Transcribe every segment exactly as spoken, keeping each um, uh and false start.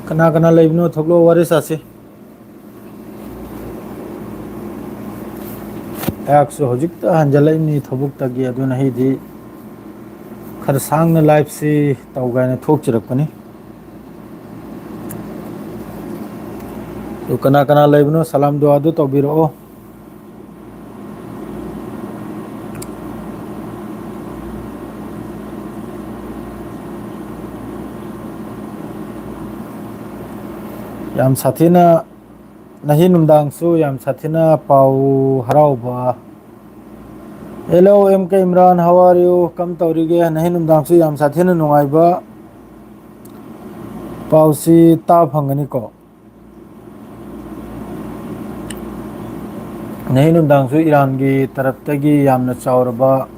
ꯀꯅꯥ ꯀꯅꯥ ꯂꯩꯕꯅꯣ? ꯊꯣꯛꯂꯛꯑꯣ, ꯋꯥꯔꯤ ꯁꯥꯁꯤ꯫ ꯑꯩꯍꯥꯛꯁꯨ ꯍꯧꯖꯤꯛꯇ ꯍꯟꯖꯜꯂꯛꯏꯕꯅꯤ ꯊꯕꯛꯇꯒꯤ, ꯑꯗꯨꯅ ꯑꯩꯗꯤ ꯈꯔ ꯁꯥꯡꯅ liveꯁꯤ ꯇꯧꯒꯦ ꯍꯥꯏꯅ ꯊꯣꯛꯆꯔꯛꯄꯅꯤ꯫ ꯑꯗꯨ ꯀꯅꯥ ꯀꯅꯥ ꯂꯩꯕꯅꯣ, ꯁꯂꯥꯝ ꯗꯨꯋꯥꯗꯨ ꯇꯧꯕꯤꯔꯛꯑꯣ꯫ ꯌꯥꯝ ꯁꯥꯊꯤꯅ, ꯅꯍꯤ ꯅꯨꯡꯗꯥꯡꯁꯨ ꯌꯥꯝ ꯁꯥꯊꯤꯅ ꯄꯥꯎ ꯍꯔꯥꯎꯕ꯫ Hello, M K Imran, how are you? ꯀꯝ ꯇꯧꯔꯤꯒꯦ? ꯅꯍꯤ ꯅꯨꯡꯗꯥꯡꯁꯨ ꯌꯥꯝ ꯁꯥꯊꯤꯅ ꯅꯨꯡꯉꯥꯏꯕ ꯄꯥꯎꯁꯤ ꯇꯥꯕ ꯐꯪꯒꯅꯤꯀꯣ꯫ ꯅꯍꯤ ꯅꯨꯡꯗꯥꯡꯁꯨ ꯏꯔꯥꯟꯒꯤ ꯇꯔꯞꯇꯒꯤ ꯌꯥꯝꯅ ꯆꯥꯎꯔꯕ,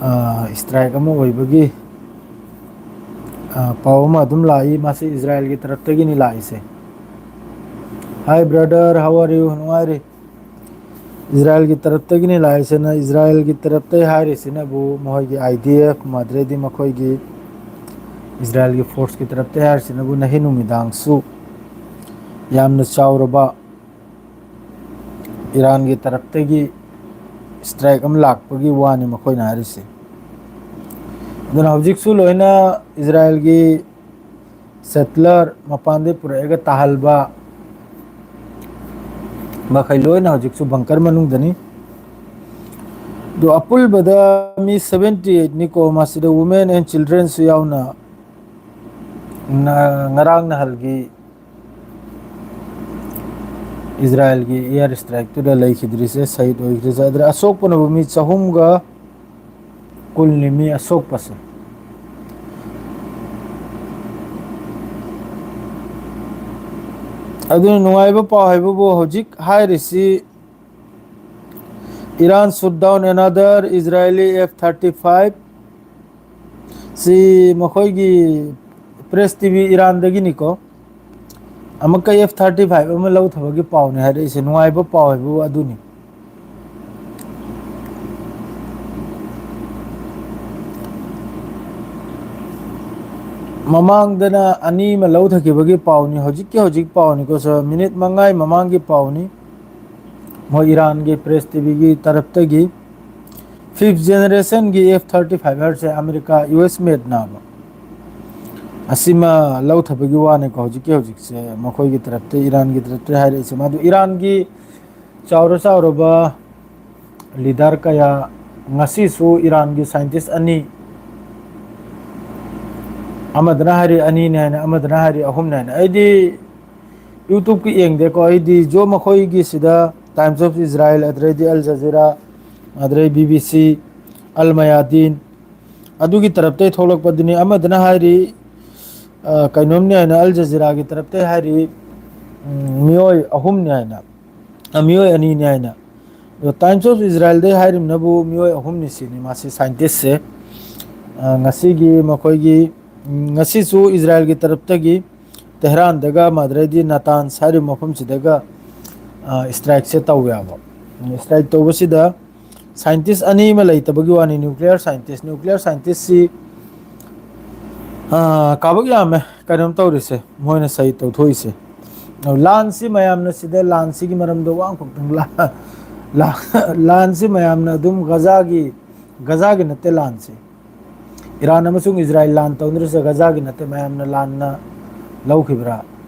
ꯑ, strike ꯑꯃ ꯑꯣꯏꯕꯒꯤ, ꯑ, ꯄꯥꯎ ꯑꯃ ꯑꯗꯨꯝ ꯂꯥꯛꯏ꯫ ꯃꯁꯤ ꯏꯖꯔꯥꯏꯜꯒꯤ ꯇꯔꯞꯇꯒꯤꯅꯤ ꯂꯥꯛꯏꯁꯦ꯫ Hi brother, how are you? ꯅꯨꯡꯉꯥꯏꯔꯤ꯫ ꯏꯖꯔꯥꯏꯜꯒꯤ ꯇꯔꯞꯇꯒꯤꯅꯤ ꯂꯥꯛꯏꯁꯤꯅ, ꯏꯖꯔꯥꯏꯜꯒꯤ ꯇꯔꯞꯇꯒꯤ ꯍꯥꯏꯔꯤꯁꯤꯅꯕꯨ ꯃꯈꯣꯏꯒꯤ I D F, ꯃꯗ꯭ꯔꯦꯗꯤ ꯃꯈꯣꯏꯒꯤ ꯏꯖꯔꯥꯏꯜꯒꯤ forceꯀꯤ ꯇꯔꯞꯇꯒꯤ ꯍꯥꯏꯔꯤꯁꯤꯅꯕꯨ ꯅꯍꯤ ꯅꯨꯃꯤꯗꯥꯡꯁꯨ ꯌꯥꯝꯅ ꯆꯥꯎꯔꯕ ꯏꯔꯥꯟꯒꯤ ꯇꯔꯞꯇꯒꯤ strike ꯑꯃ ꯂꯥꯛꯄꯒꯤ ꯋꯥꯅꯤ ꯃꯈꯣꯏꯅ ꯍꯥꯏꯔꯤꯁꯦ꯫ ꯑꯗꯨꯅ ꯍꯧꯖꯤꯛꯁꯨ ꯂꯣꯏꯅ ꯏꯖꯔꯥꯏꯜꯒꯤ settler ꯃꯄꯥꯟꯗꯒꯤ ꯄꯨꯔꯛꯑꯒ ꯇꯥꯍꯜꯕ ꯃꯈꯩ ꯂꯣꯏꯅ ꯍꯧꯖꯤꯛꯁꯨ bunker ꯃꯅꯨꯡꯗꯅꯤ꯫ ꯑꯗꯨ ꯑꯄꯨꯟꯕꯗ ꯃꯤ seventy eight ꯅꯤꯀꯣ, ꯃꯁꯤꯗ women and childrenꯁꯨ ꯌꯥꯎꯅ, ꯅ-, ꯉꯔꯥꯡ ꯅꯍꯥꯜꯒꯤ ꯏꯖꯔꯥꯏꯜꯒꯤ air strikeꯇꯨꯗ ꯂꯩꯈꯤꯗ꯭ꯔꯤꯁꯦ, ꯁꯍꯤꯗ ꯑꯣꯏꯈ꯭ꯔꯤꯁꯦ꯫ ꯑꯗꯨꯗ ꯑꯁꯣꯛꯄꯅꯕꯨ ꯃꯤ ꯆꯍꯨꯝꯒ ꯀꯨꯟꯅꯤ ꯃꯤ ꯑꯁꯣꯛꯄꯁꯦ꯫ ꯑꯗꯨꯅ ꯅꯨꯡꯉꯥꯏꯕ ꯄꯥꯎ ꯍꯥꯏꯕꯕꯨ ꯍꯧꯖꯤꯛ ꯍꯥꯏꯔꯤꯁꯤ, Iran shoot down another Israeli F thirty five꯫ ꯁꯤ ꯃꯈꯣꯏꯒꯤ press T V ꯏꯔꯥꯟꯗꯒꯤꯅꯤꯀꯣ꯫ ꯑꯃꯨꯛꯀ F thirty five ꯑꯃ ꯂꯧꯊꯕꯒꯤ ꯄꯥꯎꯅꯤ ꯍꯥꯏꯔꯛꯏꯁꯦ꯫ ꯅꯨꯡꯉꯥꯏꯕ ꯄꯥꯎ ꯍꯥꯏꯕꯕꯨ ꯑꯗꯨꯅꯤ꯫ ꯃꯃꯥꯡꯗꯅ ꯑꯅꯤ ꯑꯃ ꯂꯧꯊꯈꯤꯕꯒꯤ ꯄꯥꯎꯅꯤ, ꯍꯧꯖꯤꯛꯀꯤ ꯍꯧꯖꯤꯛ ꯄꯥꯎꯅꯤꯀꯣ ꯁꯥꯔ, ꯃꯤꯅꯤꯠ ꯃꯉꯥꯒꯤ ꯃꯃꯥꯡꯒꯤ ꯄꯥꯎꯅꯤ꯫ ꯃꯣꯏ ꯏꯔꯥꯟꯒꯤ ꯄ꯭ꯔꯦꯁ ꯇꯤꯚꯤꯒꯤ ꯇꯔꯞꯇꯒꯤ ꯐꯤꯐ ꯖꯦꯅꯦꯔꯦꯁꯟꯒꯤ ꯑꯦꯐ ꯊꯥꯔꯇꯤ ꯐꯥꯏꯚꯔꯁꯦ ꯑꯃꯦꯔꯤꯀꯥ ꯌꯨ ꯑꯦꯁ ꯃꯦꯗꯅꯥꯕ ꯑꯁꯤꯃ ꯂꯧꯊꯕꯒꯤ ꯋꯥꯅꯤꯀꯣ꯫ ꯍꯧꯖꯤꯛꯀꯤ ꯍꯧꯖꯤꯛꯁꯦ ꯃꯈꯣꯏꯒꯤ ꯇꯔꯞꯇ, ꯏꯔꯥꯟꯒꯤ ꯇꯔꯞꯇ ꯍꯥꯏꯔꯛꯏꯁꯦ, ꯃꯗꯨ ꯏꯔꯥꯟꯒꯤ ꯆꯥꯎꯔ ꯆꯥꯎꯔꯕ ꯂꯤꯗꯔ ꯀꯌꯥ, ꯉꯁꯤꯁꯨ ꯏꯔꯥꯟꯒꯤ ꯁꯥꯏꯟꯇꯤꯁ ꯑꯅꯤ, ꯑꯃꯗꯅ ꯍꯥꯏꯔꯤ ꯑꯅꯤꯅꯤ ꯍꯥꯏꯅ, ꯑꯃꯗꯅ ꯍꯥꯏꯔꯤ ꯑꯍꯨꯝꯅꯤ ꯍꯥꯏꯅ꯫ ꯑꯩꯗꯤ ꯌꯨꯇ꯭ꯌꯨꯕꯀꯤ ꯌꯦꯡꯗꯦꯀꯣ, ꯑꯩꯗꯤ ꯖꯣ ꯃꯈꯣꯏꯒꯤꯁꯤꯗ Times of Israel, ꯑꯗꯩꯗꯤ Al Jazeera, ꯑꯗꯩ ꯕꯤ ꯕꯤ ꯁꯤ, ꯑꯜ ꯃꯌꯥꯗꯤꯟ, ꯑꯗꯨꯒꯤ ꯇꯔꯞꯇꯩ ꯊꯣꯛꯂꯛꯄꯗꯨꯅꯤ꯫ ꯑꯃꯗꯅ ꯍꯥꯏꯔꯤ, ꯑ, ꯀꯩꯅꯣꯝꯅꯤ ꯍꯥꯏꯅ, ꯑꯜ ꯖꯖꯤꯔꯥꯒꯤ ꯇꯔꯞꯇꯩ ꯍꯥꯏꯔꯤ, ꯎꯝ, ꯃꯤꯑꯣꯏ ꯑꯍꯨꯝꯅꯤ ꯍꯥꯏꯅ, ꯑ, ꯃꯤꯑꯣꯏ ꯑꯅꯤꯅꯤ ꯍꯥꯏꯅ꯫ ꯑꯗꯣ Times of Israelꯗꯩ ꯍꯥꯏꯔꯤꯕꯅꯕꯨ ꯃꯤꯑꯣꯏ ꯑꯍꯨꯝꯅꯤ ꯁꯤꯅꯤ ꯃꯥꯁꯤ ꯁꯥꯏꯟꯇꯤꯁꯁꯦ꯫ ꯑ, ꯉꯁꯤꯒꯤ ꯃꯈꯣꯏꯒꯤ, ꯎꯝ, ꯉꯁꯤꯁꯨ ꯏꯖꯔꯥꯏꯜꯒꯤ ꯇꯔꯞꯇꯒꯤ ꯇꯦꯍꯔꯥꯟꯗꯒ, ꯃꯗꯨꯗꯩꯗꯤ ꯅꯥꯇꯥꯟꯁ ꯍꯥꯏꯔꯤꯕ ꯃꯐꯝꯁꯤꯗꯒ, ꯑ, ꯏꯁꯇ꯭ꯔꯥꯏꯛꯁꯦ ꯇꯧꯋꯦꯕ꯫ ꯏꯁꯇ꯭ꯔꯥꯏꯛ ꯇꯧꯕꯁꯤꯗ ꯁꯥꯏꯟꯇꯤꯁ ꯑꯅꯤ ꯑꯃ ꯂꯩꯇꯕꯒꯤ ꯋꯥꯅꯤ, ꯅ꯭ꯌꯨꯀ꯭ꯂꯤꯌꯔ ꯁꯥꯏꯟꯇꯤꯁ꯫ ꯅ꯭ꯌꯨꯀ꯭ꯂꯤꯌꯔ ꯁꯥꯏꯟꯇꯤꯁꯁꯤ, ꯑ, ꯀꯥꯕꯛ ꯌꯥꯝꯃꯦ ꯀꯩꯅꯣꯝ ꯇꯧꯔꯤꯁꯦ, ꯃꯣꯏꯅ ꯁꯍꯤ ꯇꯧꯊꯣꯛꯏꯁꯦ꯫ ꯂꯥꯟꯁꯤ ꯃꯌꯥꯝꯅ ꯁꯤꯗ, ꯂꯥꯟꯁꯤꯒꯤ ꯃꯔꯝꯗ ꯋꯥ ꯑꯃꯈꯛꯇꯪ ꯂꯥ-, ꯂꯥ-, ꯂꯥꯟꯁꯤ ꯃꯌꯥꯝꯅ ꯑꯗꯨꯝ ꯒꯖꯥꯒꯤ, ꯒꯖꯥꯒꯤ ꯅꯠꯇꯦ ꯂꯥꯟꯁꯤ꯫ ꯏꯔꯥꯟ ꯑꯃꯁꯨꯡ ꯏꯖꯔꯥꯏꯜ ꯂꯥꯟ ꯇꯧꯅꯔꯤꯁꯦ ꯒꯖꯥꯒꯤ ꯅꯠꯇꯦ, ꯃꯌꯥꯝꯅ ꯂꯥꯟꯅ ꯂꯧꯈꯤꯕ꯭ꯔꯥ?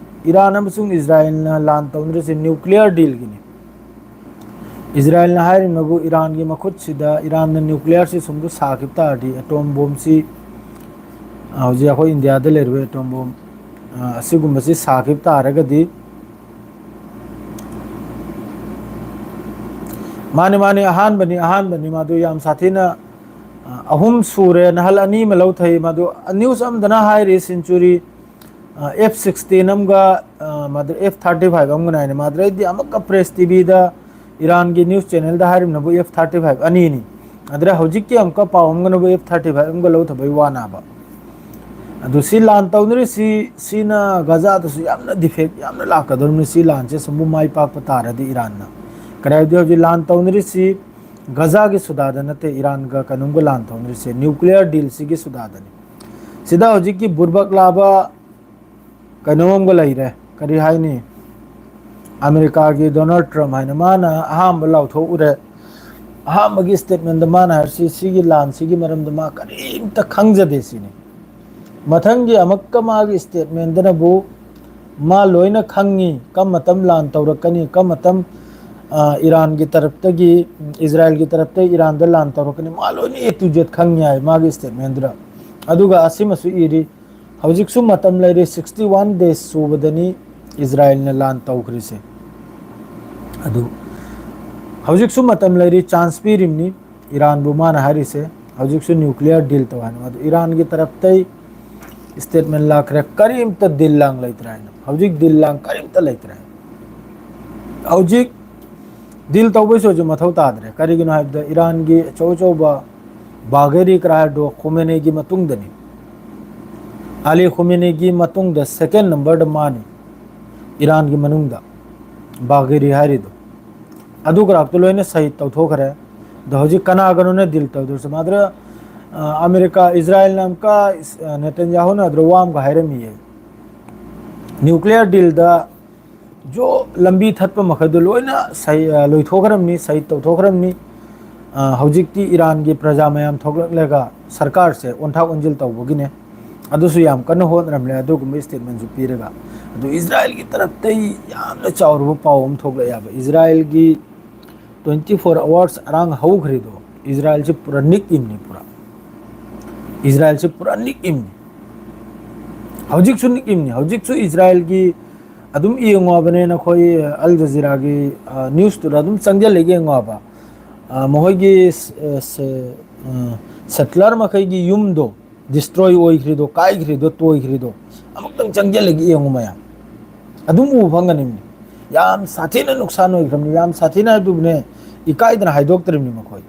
ꯏꯔꯥꯟ ꯑꯃꯁꯨꯡ ꯏꯖꯔꯥꯏꯜꯅ ꯂꯥꯟ ꯇꯧꯅꯔꯤꯁꯦ ꯅ꯭ꯌꯨꯀ꯭ꯂꯤꯌꯔ ꯗꯤꯜꯒꯤꯅꯤ꯫ ꯏꯖꯔꯥꯏꯜꯅ ꯍꯥꯏꯔꯤꯕꯅꯕꯨ ꯏꯔꯥꯟꯒꯤ ꯃꯈꯨꯠꯁꯤꯗ, ꯏꯔꯥꯟꯅ ꯅ꯭ꯌꯨꯀ꯭ꯂꯤꯌꯔꯁꯤ ꯁꯨꯝꯗ ꯁꯥꯈꯤꯕ ꯇꯥꯔꯗꯤ, ꯑꯦꯇꯣꯝ ꯕꯣꯝꯁꯤ, ꯑ, ꯍꯧꯖꯤꯛ ꯑꯩꯈꯣꯏ ꯏꯟꯗꯤꯌꯥꯗ ꯂꯩꯔꯤꯕ ꯑꯦꯇꯣꯝ ꯕꯣꯝ, ꯑ, ꯑꯁꯤꯒꯨꯝꯕꯁꯤ ꯁꯥꯈꯤꯕ ꯇꯥꯔꯒꯗꯤ, ꯃꯥꯅꯤ, ꯃꯥꯅꯤ, ꯑꯍꯥꯟꯕꯅꯤ, ꯑꯍꯥꯟꯕꯅꯤ꯫ ꯃꯗꯨ ꯌꯥꯝ ꯁꯥꯊꯤꯅ, ꯑ, ꯑꯍꯨꯝ ꯁꯨꯔꯦ, ꯅꯍꯜ ꯑꯅꯤ ꯑꯃ ꯂꯧꯊꯩ꯫ ꯃꯗꯨ ꯅ꯭ꯌꯨꯁ ꯑꯃꯗꯅ ꯍꯥꯏꯔꯤ ꯁꯦꯟꯆꯨꯔꯤ, ꯑ, ꯑꯦꯐ ꯁꯤꯛꯁꯇꯤꯟ ꯑꯃꯒ, ꯑ, ꯃꯗꯨ ꯑꯦꯐ ꯊꯥꯔꯇꯤ ꯐꯥꯏꯚ ꯑꯃꯒꯅ ꯍꯥꯏꯅ꯫ ꯃꯗꯨꯗꯩꯗꯤ ꯑꯃꯨꯛꯀ ꯄ꯭ꯔꯦꯁ ꯇꯤꯚꯤꯗ ꯏꯔꯥꯟꯒꯤ ꯅ꯭ꯌꯨꯁ ꯆꯦꯅꯦꯜꯗ ꯍꯥꯏꯔꯤꯕꯅꯕꯨ ꯑꯦꯐ ꯊꯥꯔꯇꯤ ꯐꯥꯏꯚ ꯑꯅꯤꯅꯤ꯫ ꯑꯗꯨꯗ ꯍꯧꯖꯤꯛꯀꯤ ꯑꯃꯨꯛꯀ ꯄꯥꯎ ꯑꯃꯒꯅꯕꯨ ꯑꯦꯐ ꯊꯥꯔꯇꯤ ꯐꯥꯏꯚ ꯑꯃꯒ ꯂꯧꯊꯕꯒꯤ ꯋꯥꯅꯦꯕ꯫ ꯑꯗꯨ ꯁꯤ ꯂꯥꯟ ꯇꯧꯅꯔꯤꯁꯤ, ꯁꯤꯅ ꯒꯖꯥꯗꯁꯨ ꯌꯥꯝꯅ ꯗꯤꯐꯦꯛ ꯌꯥꯝꯅ ꯂꯥꯛꯀꯗꯧꯔꯤꯕꯅꯤ꯫ ꯁꯤ ꯂꯥꯟꯁꯦ ꯁꯨꯝꯕꯨ ꯃꯥꯏ ꯄꯥꯛꯄ ꯇꯥꯔꯗꯤ ꯏꯔꯥꯟꯅ꯫ ꯀꯔꯤ ꯍꯥꯏꯕꯗꯤ ꯍꯧꯖꯤꯛ ꯂꯥꯟ ꯇꯧꯅꯔꯤꯁꯤ ꯒꯖꯥꯒꯤ ꯁꯨꯗꯥꯗ ꯅꯠꯇꯦ, ꯏꯔꯥꯟꯒ ꯀꯩꯅꯣꯝꯒ ꯂꯥꯟ ꯇꯧꯅꯔꯤꯁꯦ ꯅ꯭ꯌꯨꯀ꯭ꯂꯤꯌꯔ ꯗꯤꯜꯁꯤꯒꯤ ꯁꯨꯗꯥꯗꯅꯤ꯫ ꯁꯤꯗ ꯍꯧꯖꯤꯛꯀꯤ ꯕꯨꯔꯕꯛ ꯂꯥꯕ ꯀꯩꯅꯣꯝꯒ ꯂꯩꯔꯦ, ꯀꯔꯤ ꯍꯥꯏꯅꯤ, ꯑꯃꯦꯔꯤꯀꯥꯒꯤ ꯗꯣꯅꯥꯜꯗ ꯇ꯭ꯔꯝꯞ ꯍꯥꯏꯅ ꯃꯥꯅ ꯑꯍꯥꯟꯕ ꯂꯥꯎꯊꯣꯛꯎꯔꯦ꯫ ꯑꯍꯥꯟꯕꯒꯤ ꯁ꯭ꯇꯦꯠꯃꯦꯟꯗ ꯃꯥꯅ ꯍꯥꯏꯔꯤꯁꯤ ꯁꯤꯒꯤ ꯂꯥꯟꯁꯤꯒꯤ ꯃꯔꯝꯗ ꯃꯥ ꯀꯔꯤꯝꯇ ꯈꯪꯖꯗꯦ ꯁꯤꯅꯤ꯫ ꯃꯊꯪꯒꯤ ꯑꯃꯨꯛꯀ ꯃꯥꯒꯤ ꯁ꯭ꯇꯦꯠꯃꯦꯟꯗꯅꯕꯨ ꯃꯥ ꯂꯣꯏꯅ ꯈꯪꯉꯤ, ꯀꯔꯝ ꯃꯇꯝ ꯂꯥꯟ ꯇꯧꯔꯛꯀꯅꯤ, ꯀꯔꯝ ꯃꯇꯝ, ꯑ, ꯏꯔꯥꯟꯒꯤ ꯇꯔꯞꯇꯒꯤ, ꯏꯖꯔꯥꯌꯦꯜꯒꯤ ꯇꯔꯞꯇ ꯏꯔꯥꯟꯗ ꯂꯥꯟ ꯇꯧꯔꯛꯀꯅꯤ, ꯃꯥ ꯂꯣꯏꯅ A to Z ꯈꯪꯉꯤ ꯍꯥꯏ ꯃꯥꯒꯤ ꯁ꯭ꯇꯦꯠꯃꯦꯟꯗꯨꯗ꯫ ꯑꯗꯨꯒ ꯑꯁꯤꯃꯁꯨ ꯏꯔꯤ, ꯍꯧꯖꯤꯛꯁꯨ ꯃꯇꯝ ꯂꯩꯔꯤ, sixty one days ꯁꯨꯕꯗꯅꯤ ꯏꯖꯔꯥꯌꯦꯜꯅ ꯂꯥꯟ ꯇꯧꯈ꯭ꯔꯤꯁꯦ꯫ ꯑꯗꯨ ꯍꯧꯖꯤꯛꯁꯨ ꯃꯇꯝ ꯂꯩꯔꯤ, ꯆꯥꯟꯁ ꯄꯤꯔꯤꯕꯅꯤ ꯏꯔꯥꯟꯕꯨ꯫ ꯃꯥꯅ ꯍꯥꯏꯔꯤꯁꯦ ꯍꯧꯖꯤꯛꯁꯨ ꯅ꯭ꯌꯨꯀ꯭ꯂꯤꯌꯔ ꯗꯤꯜ ꯇꯧ ꯍꯥꯏꯅ꯫ ꯑꯗꯨ ꯏꯔꯥꯟꯒꯤ ꯇꯔꯞꯇꯩ ꯁ꯭ꯇꯦꯠꯃꯦꯟ ꯂꯥꯛꯈ꯭ꯔꯦ, ꯀꯔꯤꯝꯇ ꯗꯤꯜ ꯂꯥꯡ ꯂꯩꯇ꯭ꯔꯦ ꯍꯥꯏꯅ꯫ ꯍꯧꯖꯤꯛ ꯗꯤꯜ ꯂꯥꯡ ꯀꯔꯤꯝꯇ ꯂꯩꯇ꯭ꯔꯦ꯫ ꯍꯧꯖꯤꯛ ꯗꯤꯜ ꯇꯧꯕꯩꯁꯨ ꯍꯧꯖꯤꯛ ꯃꯊꯧ ꯇꯥꯗ꯭ꯔꯦ꯫ ꯀꯔꯤꯒꯤꯅꯣ ꯍꯥꯏꯕꯗ ꯏꯔꯥꯟꯒꯤ ꯑꯆꯧ ꯑꯆꯧꯕ ꯕꯥꯒꯦꯔꯤ ꯀꯔꯥꯔꯗꯣ ꯈꯣꯃꯦꯅꯦꯒꯤ ꯃꯇꯨꯡꯗꯅꯤ, ꯑꯂꯤ ꯈꯣꯃꯦꯅꯦꯒꯤ ꯃꯇꯨꯡꯗ ꯁꯦꯀꯦꯟ ꯅꯝꯕꯔꯗ ꯃꯥꯅꯤ ꯏꯔꯥꯟꯒꯤ ꯃꯅꯨꯡꯗ ꯕꯥꯒꯦꯔꯤ ꯍꯥꯏꯔꯤꯗꯣ꯫ ꯑꯗꯨ ꯀꯔꯥꯛꯇꯣ ꯂꯣꯏꯅ ꯁꯍꯤꯗ ꯇꯧꯊꯣꯛꯈ꯭ꯔꯦ꯫ ꯑꯗꯣ ꯍꯧꯖꯤꯛ ꯀꯅꯥꯒꯅꯣꯅ ꯗꯤꯜ ꯇꯧꯗꯣꯏꯁꯦ? ꯃꯥꯗ꯭ꯔ, ꯑ, ꯑꯃꯦꯔꯤꯀꯥ, ꯏꯖꯔꯥꯌꯦꯜꯅ ꯑꯃꯨꯛꯀ, ꯑ, ꯅꯦꯇꯟꯌꯥꯍꯨꯅ ꯑꯗꯨꯗ ꯋꯥ ꯑꯃꯒ ꯍꯥꯏꯔꯝꯃꯤꯌꯦ, ꯅ꯭ꯌꯨꯀ꯭ꯂꯤꯌꯔ ꯗꯤꯜꯗ ꯖꯣ ꯂꯝꯕꯤ ꯊꯠꯄ ꯃꯈꯩꯗꯣ ꯂꯣꯏꯅ ꯁꯍꯤ-, ꯑ, ꯂꯣꯏꯊꯣꯛꯈ꯭ꯔꯕꯅꯤ, ꯁꯍꯤꯗ ꯇꯧꯊꯣꯛꯈ꯭ꯔꯕꯅꯤ꯫ ꯑ, ꯍꯧꯖꯤꯛꯇꯤ ꯏꯔꯥꯟꯒꯤ ꯄ꯭ꯔꯖꯥ ꯃꯌꯥꯝ ꯊꯣꯛꯂꯛꯂꯒ ꯁꯔꯀꯥꯔꯁꯦ ꯑꯣꯟꯊꯥꯛ ꯑꯣꯟꯁꯤꯜ ꯇꯧꯕꯒꯤꯅꯦ꯫ ꯑꯗꯨꯁꯨ ꯌꯥꯝ ꯀꯟꯅ ꯍꯣꯠꯅꯔꯝꯂꯦ ꯑꯗꯨꯒꯨꯝꯕ ꯁ꯭ꯇꯦꯠꯃꯦꯟꯁꯨ ꯄꯤꯔꯒ꯫ ꯑꯗꯨ ꯏꯖꯔꯥꯌꯦꯜꯒꯤ ꯇꯔꯞꯇꯩ ꯌꯥꯝꯅ ꯆꯥꯎꯔꯕ ꯄꯥꯎ ꯑꯃ ꯊꯣꯛꯂꯛꯑꯦꯕ꯫ ꯏꯖꯔꯥꯌꯦꯜꯒꯤ twenty four hours ꯑꯔꯥꯡ ꯍꯧꯈ꯭ꯔꯤꯗꯣ, ꯏꯖꯔꯥꯌꯦꯜꯁꯦ ꯄꯨꯔꯥ ꯅꯤꯛꯏꯝꯅꯤ, ꯄꯨꯔꯥ꯫ ꯏꯖꯔꯥꯌꯦꯜꯁꯦ ꯄꯨꯔꯥ ꯅꯤꯛꯏꯝꯅꯤ꯫ ꯍꯧꯖꯤꯛꯁꯨ ꯅꯤꯛꯏꯝꯅꯤ꯫ ꯍꯧꯖꯤꯛꯁꯨ ꯏꯖꯔꯥꯌꯦꯜꯒꯤ ꯑꯗꯨꯝ ꯌꯦꯡꯉꯣꯕꯅꯦ ꯅꯈꯣꯏ ꯑꯜ ꯖꯖꯤꯔꯥꯒꯤ, ꯑ, ꯅ꯭ꯌꯨꯁꯇꯨꯗ ꯑꯗꯨꯝ ꯆꯪꯁꯤꯜꯂꯒ ꯌꯦꯡꯉꯣꯕ꯫ ꯑ, ꯃꯈꯣꯏꯒꯤ ꯁ-, ꯑ, ꯁ-, ꯑ, ꯁꯦꯇꯂꯔ ꯃꯈꯩꯒꯤ ꯌꯨꯝꯗꯣ ꯗꯤꯁꯇ꯭ꯔꯣꯏ ꯑꯣꯏꯈ꯭ꯔꯤꯗꯣ, ꯀꯥꯏꯈ꯭ꯔꯤꯗꯣ, ꯇꯣꯏꯈ꯭ꯔꯤꯗꯣ ꯑꯃꯨꯛꯇꯪ ꯆꯪꯁꯤꯜꯂꯒ ꯌꯦꯡꯉꯨ ꯃꯌꯥꯝ꯫ ꯑꯗꯨꯝ ꯎꯕ ꯐꯪꯒꯅꯤꯕꯅꯤ꯫ ꯌꯥꯝ ꯁꯥꯊꯤꯅ ꯅꯨꯡꯁꯥꯟ ꯑꯣꯏꯈ꯭ꯔꯕꯅꯤ, ꯌꯥꯝ ꯁꯥꯊꯤꯅ ꯍꯥꯏꯕꯗꯨꯕꯨꯅꯦ, ꯏꯀꯥꯏꯗꯅ ꯍꯥꯏꯗꯣꯛꯇ꯭ꯔꯤꯕꯅꯤ ꯃꯈꯣꯏ꯫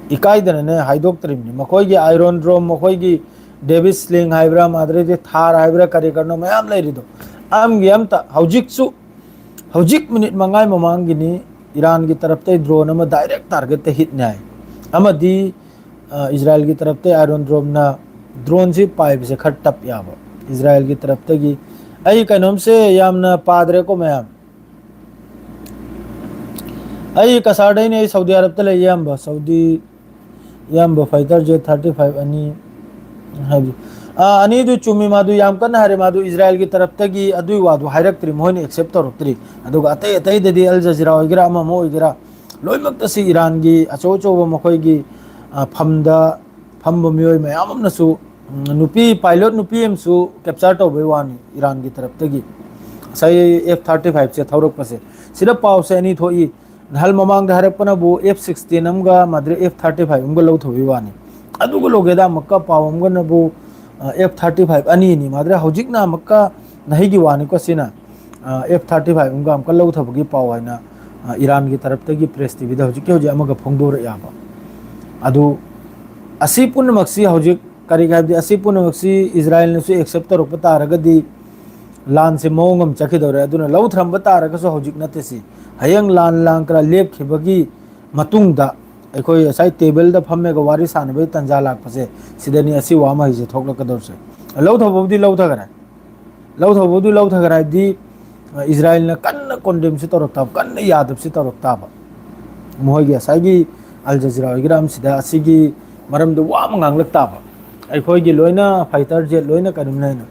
ꯏꯀꯥꯏꯗꯅꯅꯦ ꯍꯥꯏꯗꯣꯛꯇ꯭ꯔꯤꯕꯅꯤ꯫ ꯃꯈꯣꯏꯒꯤ ꯑꯥꯏꯔꯣꯟ ꯗ꯭ꯔꯣꯝ, ꯃꯈꯣꯏꯒꯤ ꯗꯦꯕꯤꯁ ꯁ꯭ꯂꯤꯡ ꯍꯥꯏꯕ꯭ꯔꯥ, ꯃꯥꯗ꯭ꯔꯦꯗꯤ ꯊꯥꯔ ꯍꯥꯏꯕ꯭ꯔꯥ, ꯀꯔꯤ ꯀꯔꯤꯅꯣ ꯃꯌꯥꯝ ꯂꯩꯔꯤꯗꯣ꯫ ꯑꯝꯒꯤ ꯑꯝꯇ ꯍꯧꯖꯤꯛꯁꯨ, ꯍꯧꯖꯤꯛ ꯃꯤꯅꯤꯠ ꯃꯉꯥꯒꯤ ꯃꯃꯥꯡꯒꯤꯅꯤ, ꯏꯔꯥꯟꯒꯤ ꯇꯔꯞꯇꯩ ꯗ꯭ꯔꯣꯟ ꯑꯃ ꯗꯥꯏꯔꯦꯛ ꯇꯥꯔꯒꯦꯠꯇ ꯍꯤꯠꯅꯦ ꯍꯥꯏ꯫ ꯑꯃꯗꯤ, ꯑ, ꯏꯖꯔꯥꯌꯦꯜꯒꯤ ꯇꯔꯞꯇꯩ ꯑꯥꯏꯔꯣꯟ ꯗ꯭ꯔꯣꯝꯅ ꯗ꯭ꯔꯣꯟꯁꯤ ꯄꯥꯏꯕꯁꯦ ꯈꯔ ꯇꯞ ꯌꯥꯕ ꯏꯖꯔꯥꯌꯦꯜꯒꯤ ꯇꯔꯞꯇꯒꯤ꯫ ꯑꯩ ꯀꯩꯅꯣꯝꯁꯦ ꯌꯥꯝꯅ ꯄꯥꯗ꯭ꯔꯦꯀꯣ ꯃꯌꯥꯝ꯫ ꯑꯩ ꯀꯁꯥꯔꯗꯩꯅꯦ, ꯑꯩ ꯁꯥꯎꯗꯤ ꯑꯔꯕꯇ ꯂꯩ ꯏꯌꯥꯝꯕ꯫ ꯁꯥꯎꯗꯤ ꯏꯌꯥꯝꯕ fighter jet thirty five ꯑꯅꯤ ꯍꯥꯏꯕꯗꯤ, ꯑꯥ, ꯑꯅꯤꯗꯨ ꯆꯨꯝꯃꯤ, ꯃꯥꯗꯨ ꯌꯥꯝ ꯀꯟꯅ ꯍꯥꯏꯔꯦ, ꯃꯥꯗꯨ ꯏꯖꯔꯥꯌꯦꯜꯒꯤ ꯇꯔꯞꯇꯒꯤ ꯑꯗꯨꯏ ꯋꯥꯗꯨ ꯍꯥꯏꯔꯛꯇ꯭ꯔꯤ, ꯃꯈꯣꯏꯅ accept ꯇꯧꯔꯛꯇ꯭ꯔꯤ꯫ ꯑꯗꯨꯒ ꯑꯇꯩ ꯑꯇꯩꯗꯗꯤ ꯑꯜ ꯖꯖꯤꯔꯥ ꯑꯣꯏꯒꯦꯔꯥ ꯑꯃ ꯑꯃ ꯑꯣꯏꯒꯦꯔꯥ, ꯂꯣꯏꯅꯃꯛꯇ ꯁꯤ ꯏꯔꯥꯟꯒꯤ ꯑꯆꯧ ꯑꯆꯧꯕ ꯃꯈꯣꯏꯒꯤ, ꯑ, ꯐꯝꯗ ꯐꯝꯕ ꯃꯤꯑꯣꯏ ꯃꯌꯥꯝ ꯑꯃꯅꯁꯨ, ꯎꯝ, ꯅꯨꯄꯤ pilot ꯅꯨꯄꯤ ꯑꯃꯁꯨ capture ꯇꯧꯕꯩ ꯋꯥꯅꯤ ꯏꯔꯥꯟꯒꯤ ꯇꯔꯞꯇꯒꯤ꯫ ꯉꯁꯥꯏ F thirty five ꯁꯦ ꯊꯧꯔꯛꯄꯁꯦ, ꯁꯤꯗ ꯄꯥꯎꯁꯦ ꯑꯅꯤ ꯊꯣꯛꯏ꯫ ꯅꯍꯥꯜ ꯃꯃꯥꯡꯗ ꯍꯥꯏꯔꯛꯄꯅꯕꯨ F sixteen ꯑꯃꯒ ꯃꯥꯗ꯭ꯔꯦ F thirty five ꯑꯃꯒ ꯂꯧꯊꯣꯛꯄꯒꯤ ꯋꯥꯅꯤ꯫ ꯑꯗꯨꯒ ꯂꯣꯒꯦꯗ ꯑꯃꯨꯛꯀ ꯄꯥꯎ ꯑꯃꯒꯅꯕꯨ, ꯑ, F thirty five ꯑꯅꯤꯅꯤ꯫ ꯃꯥꯗ꯭ꯔꯦ ꯍꯧꯖꯤꯛꯅ ꯑꯃꯨꯛꯀ ꯅꯍꯩꯒꯤ ꯋꯥꯅꯤꯀꯣ ꯁꯤꯅ, ꯑ, F thirty five ꯑꯃꯒ ꯑꯃꯨꯛꯀ ꯂꯧꯊꯕꯒꯤ ꯄꯥꯎ ꯍꯥꯏꯅ, ꯑ, ꯏꯔꯥꯟꯒꯤ ꯇꯔꯞꯇꯒꯤ press T V ꯗ ꯍꯧꯖꯤꯛꯀꯤ ꯍꯧꯖꯤꯛ ꯑꯃꯒ ꯐꯣꯡꯗꯣꯔꯛꯑꯦꯕ꯫ ꯑꯗꯨ ꯑꯁꯤ ꯄꯨꯝꯅꯃꯛꯁꯤ ꯍꯧꯖꯤꯛ ꯀꯔꯤꯒꯤ ꯍꯥꯏꯕꯗꯤ ꯑꯁꯤ ꯄꯨꯝꯅꯃꯛꯁꯤ ꯏꯖꯔꯥꯌꯦꯜꯅꯁꯨ accept ꯇꯧꯔꯛꯄ ꯇꯥꯔꯒꯗꯤ ꯂꯥꯟꯁꯦ ꯃꯑꯣꯡ ꯑꯃ ꯆꯠꯈꯤꯗꯧꯔꯦ꯫ ꯑꯗꯨꯅ ꯂꯧꯊꯔꯝꯕ ꯇꯥꯔꯒꯁꯨ ꯍꯧꯖꯤꯛ ꯅꯠꯇꯦ ꯁꯤ, ꯍꯌꯦꯡ ꯂꯥꯟ ꯂꯥꯡ ꯈꯔ ꯂꯦꯞꯈꯤꯕꯒꯤ ꯃꯇꯨꯡꯗ ꯑꯩꯈꯣꯏ ꯉꯁꯥꯏ table ꯗ ꯐꯝꯃꯒ ꯋꯥꯔꯤ ꯁꯥꯟꯅꯕꯒꯤ ꯇꯥꯟꯖꯥ ꯂꯥꯛꯄꯁꯦ, ꯁꯤꯗꯅꯤ ꯑꯁꯤ ꯋꯥ ꯃꯍꯩꯁꯦ ꯊꯣꯛꯂꯛꯀꯗꯧꯔꯤꯁꯦ꯫ ꯂꯧꯊꯕꯕꯨꯗꯤ ꯂꯧꯊꯈ꯭ꯔꯦ, ꯂꯧꯊꯕꯕꯨꯗꯤ ꯂꯧꯊꯈ꯭ꯔꯦ ꯍꯥꯏꯗꯤ, ꯑ, ꯏꯖꯔꯥꯌꯦꯜꯅ ꯀꯟꯅ condemn ꯁꯤ ꯇꯧꯔꯛ ꯇꯥꯕ, ꯀꯟꯅ ꯌꯥꯗꯕꯁꯤ ꯇꯧꯔꯛ ꯇꯥꯕ꯫ ꯃꯈꯣꯏꯒꯤ ꯉꯁꯥꯏꯒꯤ ꯑꯜ ꯖꯖꯤꯔꯥ ꯑꯣꯏꯒꯦꯔꯥ ꯑꯃꯁꯤꯗ ꯑꯁꯤꯒꯤ ꯃꯔꯝꯗ ꯋꯥ ꯑꯃ ꯉꯥꯡꯂꯛ ꯇꯥꯕ꯫ ꯑꯩꯈꯣꯏꯒꯤ ꯂꯣꯏꯅ fighter jet ꯂꯣꯏꯅ ꯀꯩꯅꯣꯝꯅ ꯍꯥꯏꯅ꯫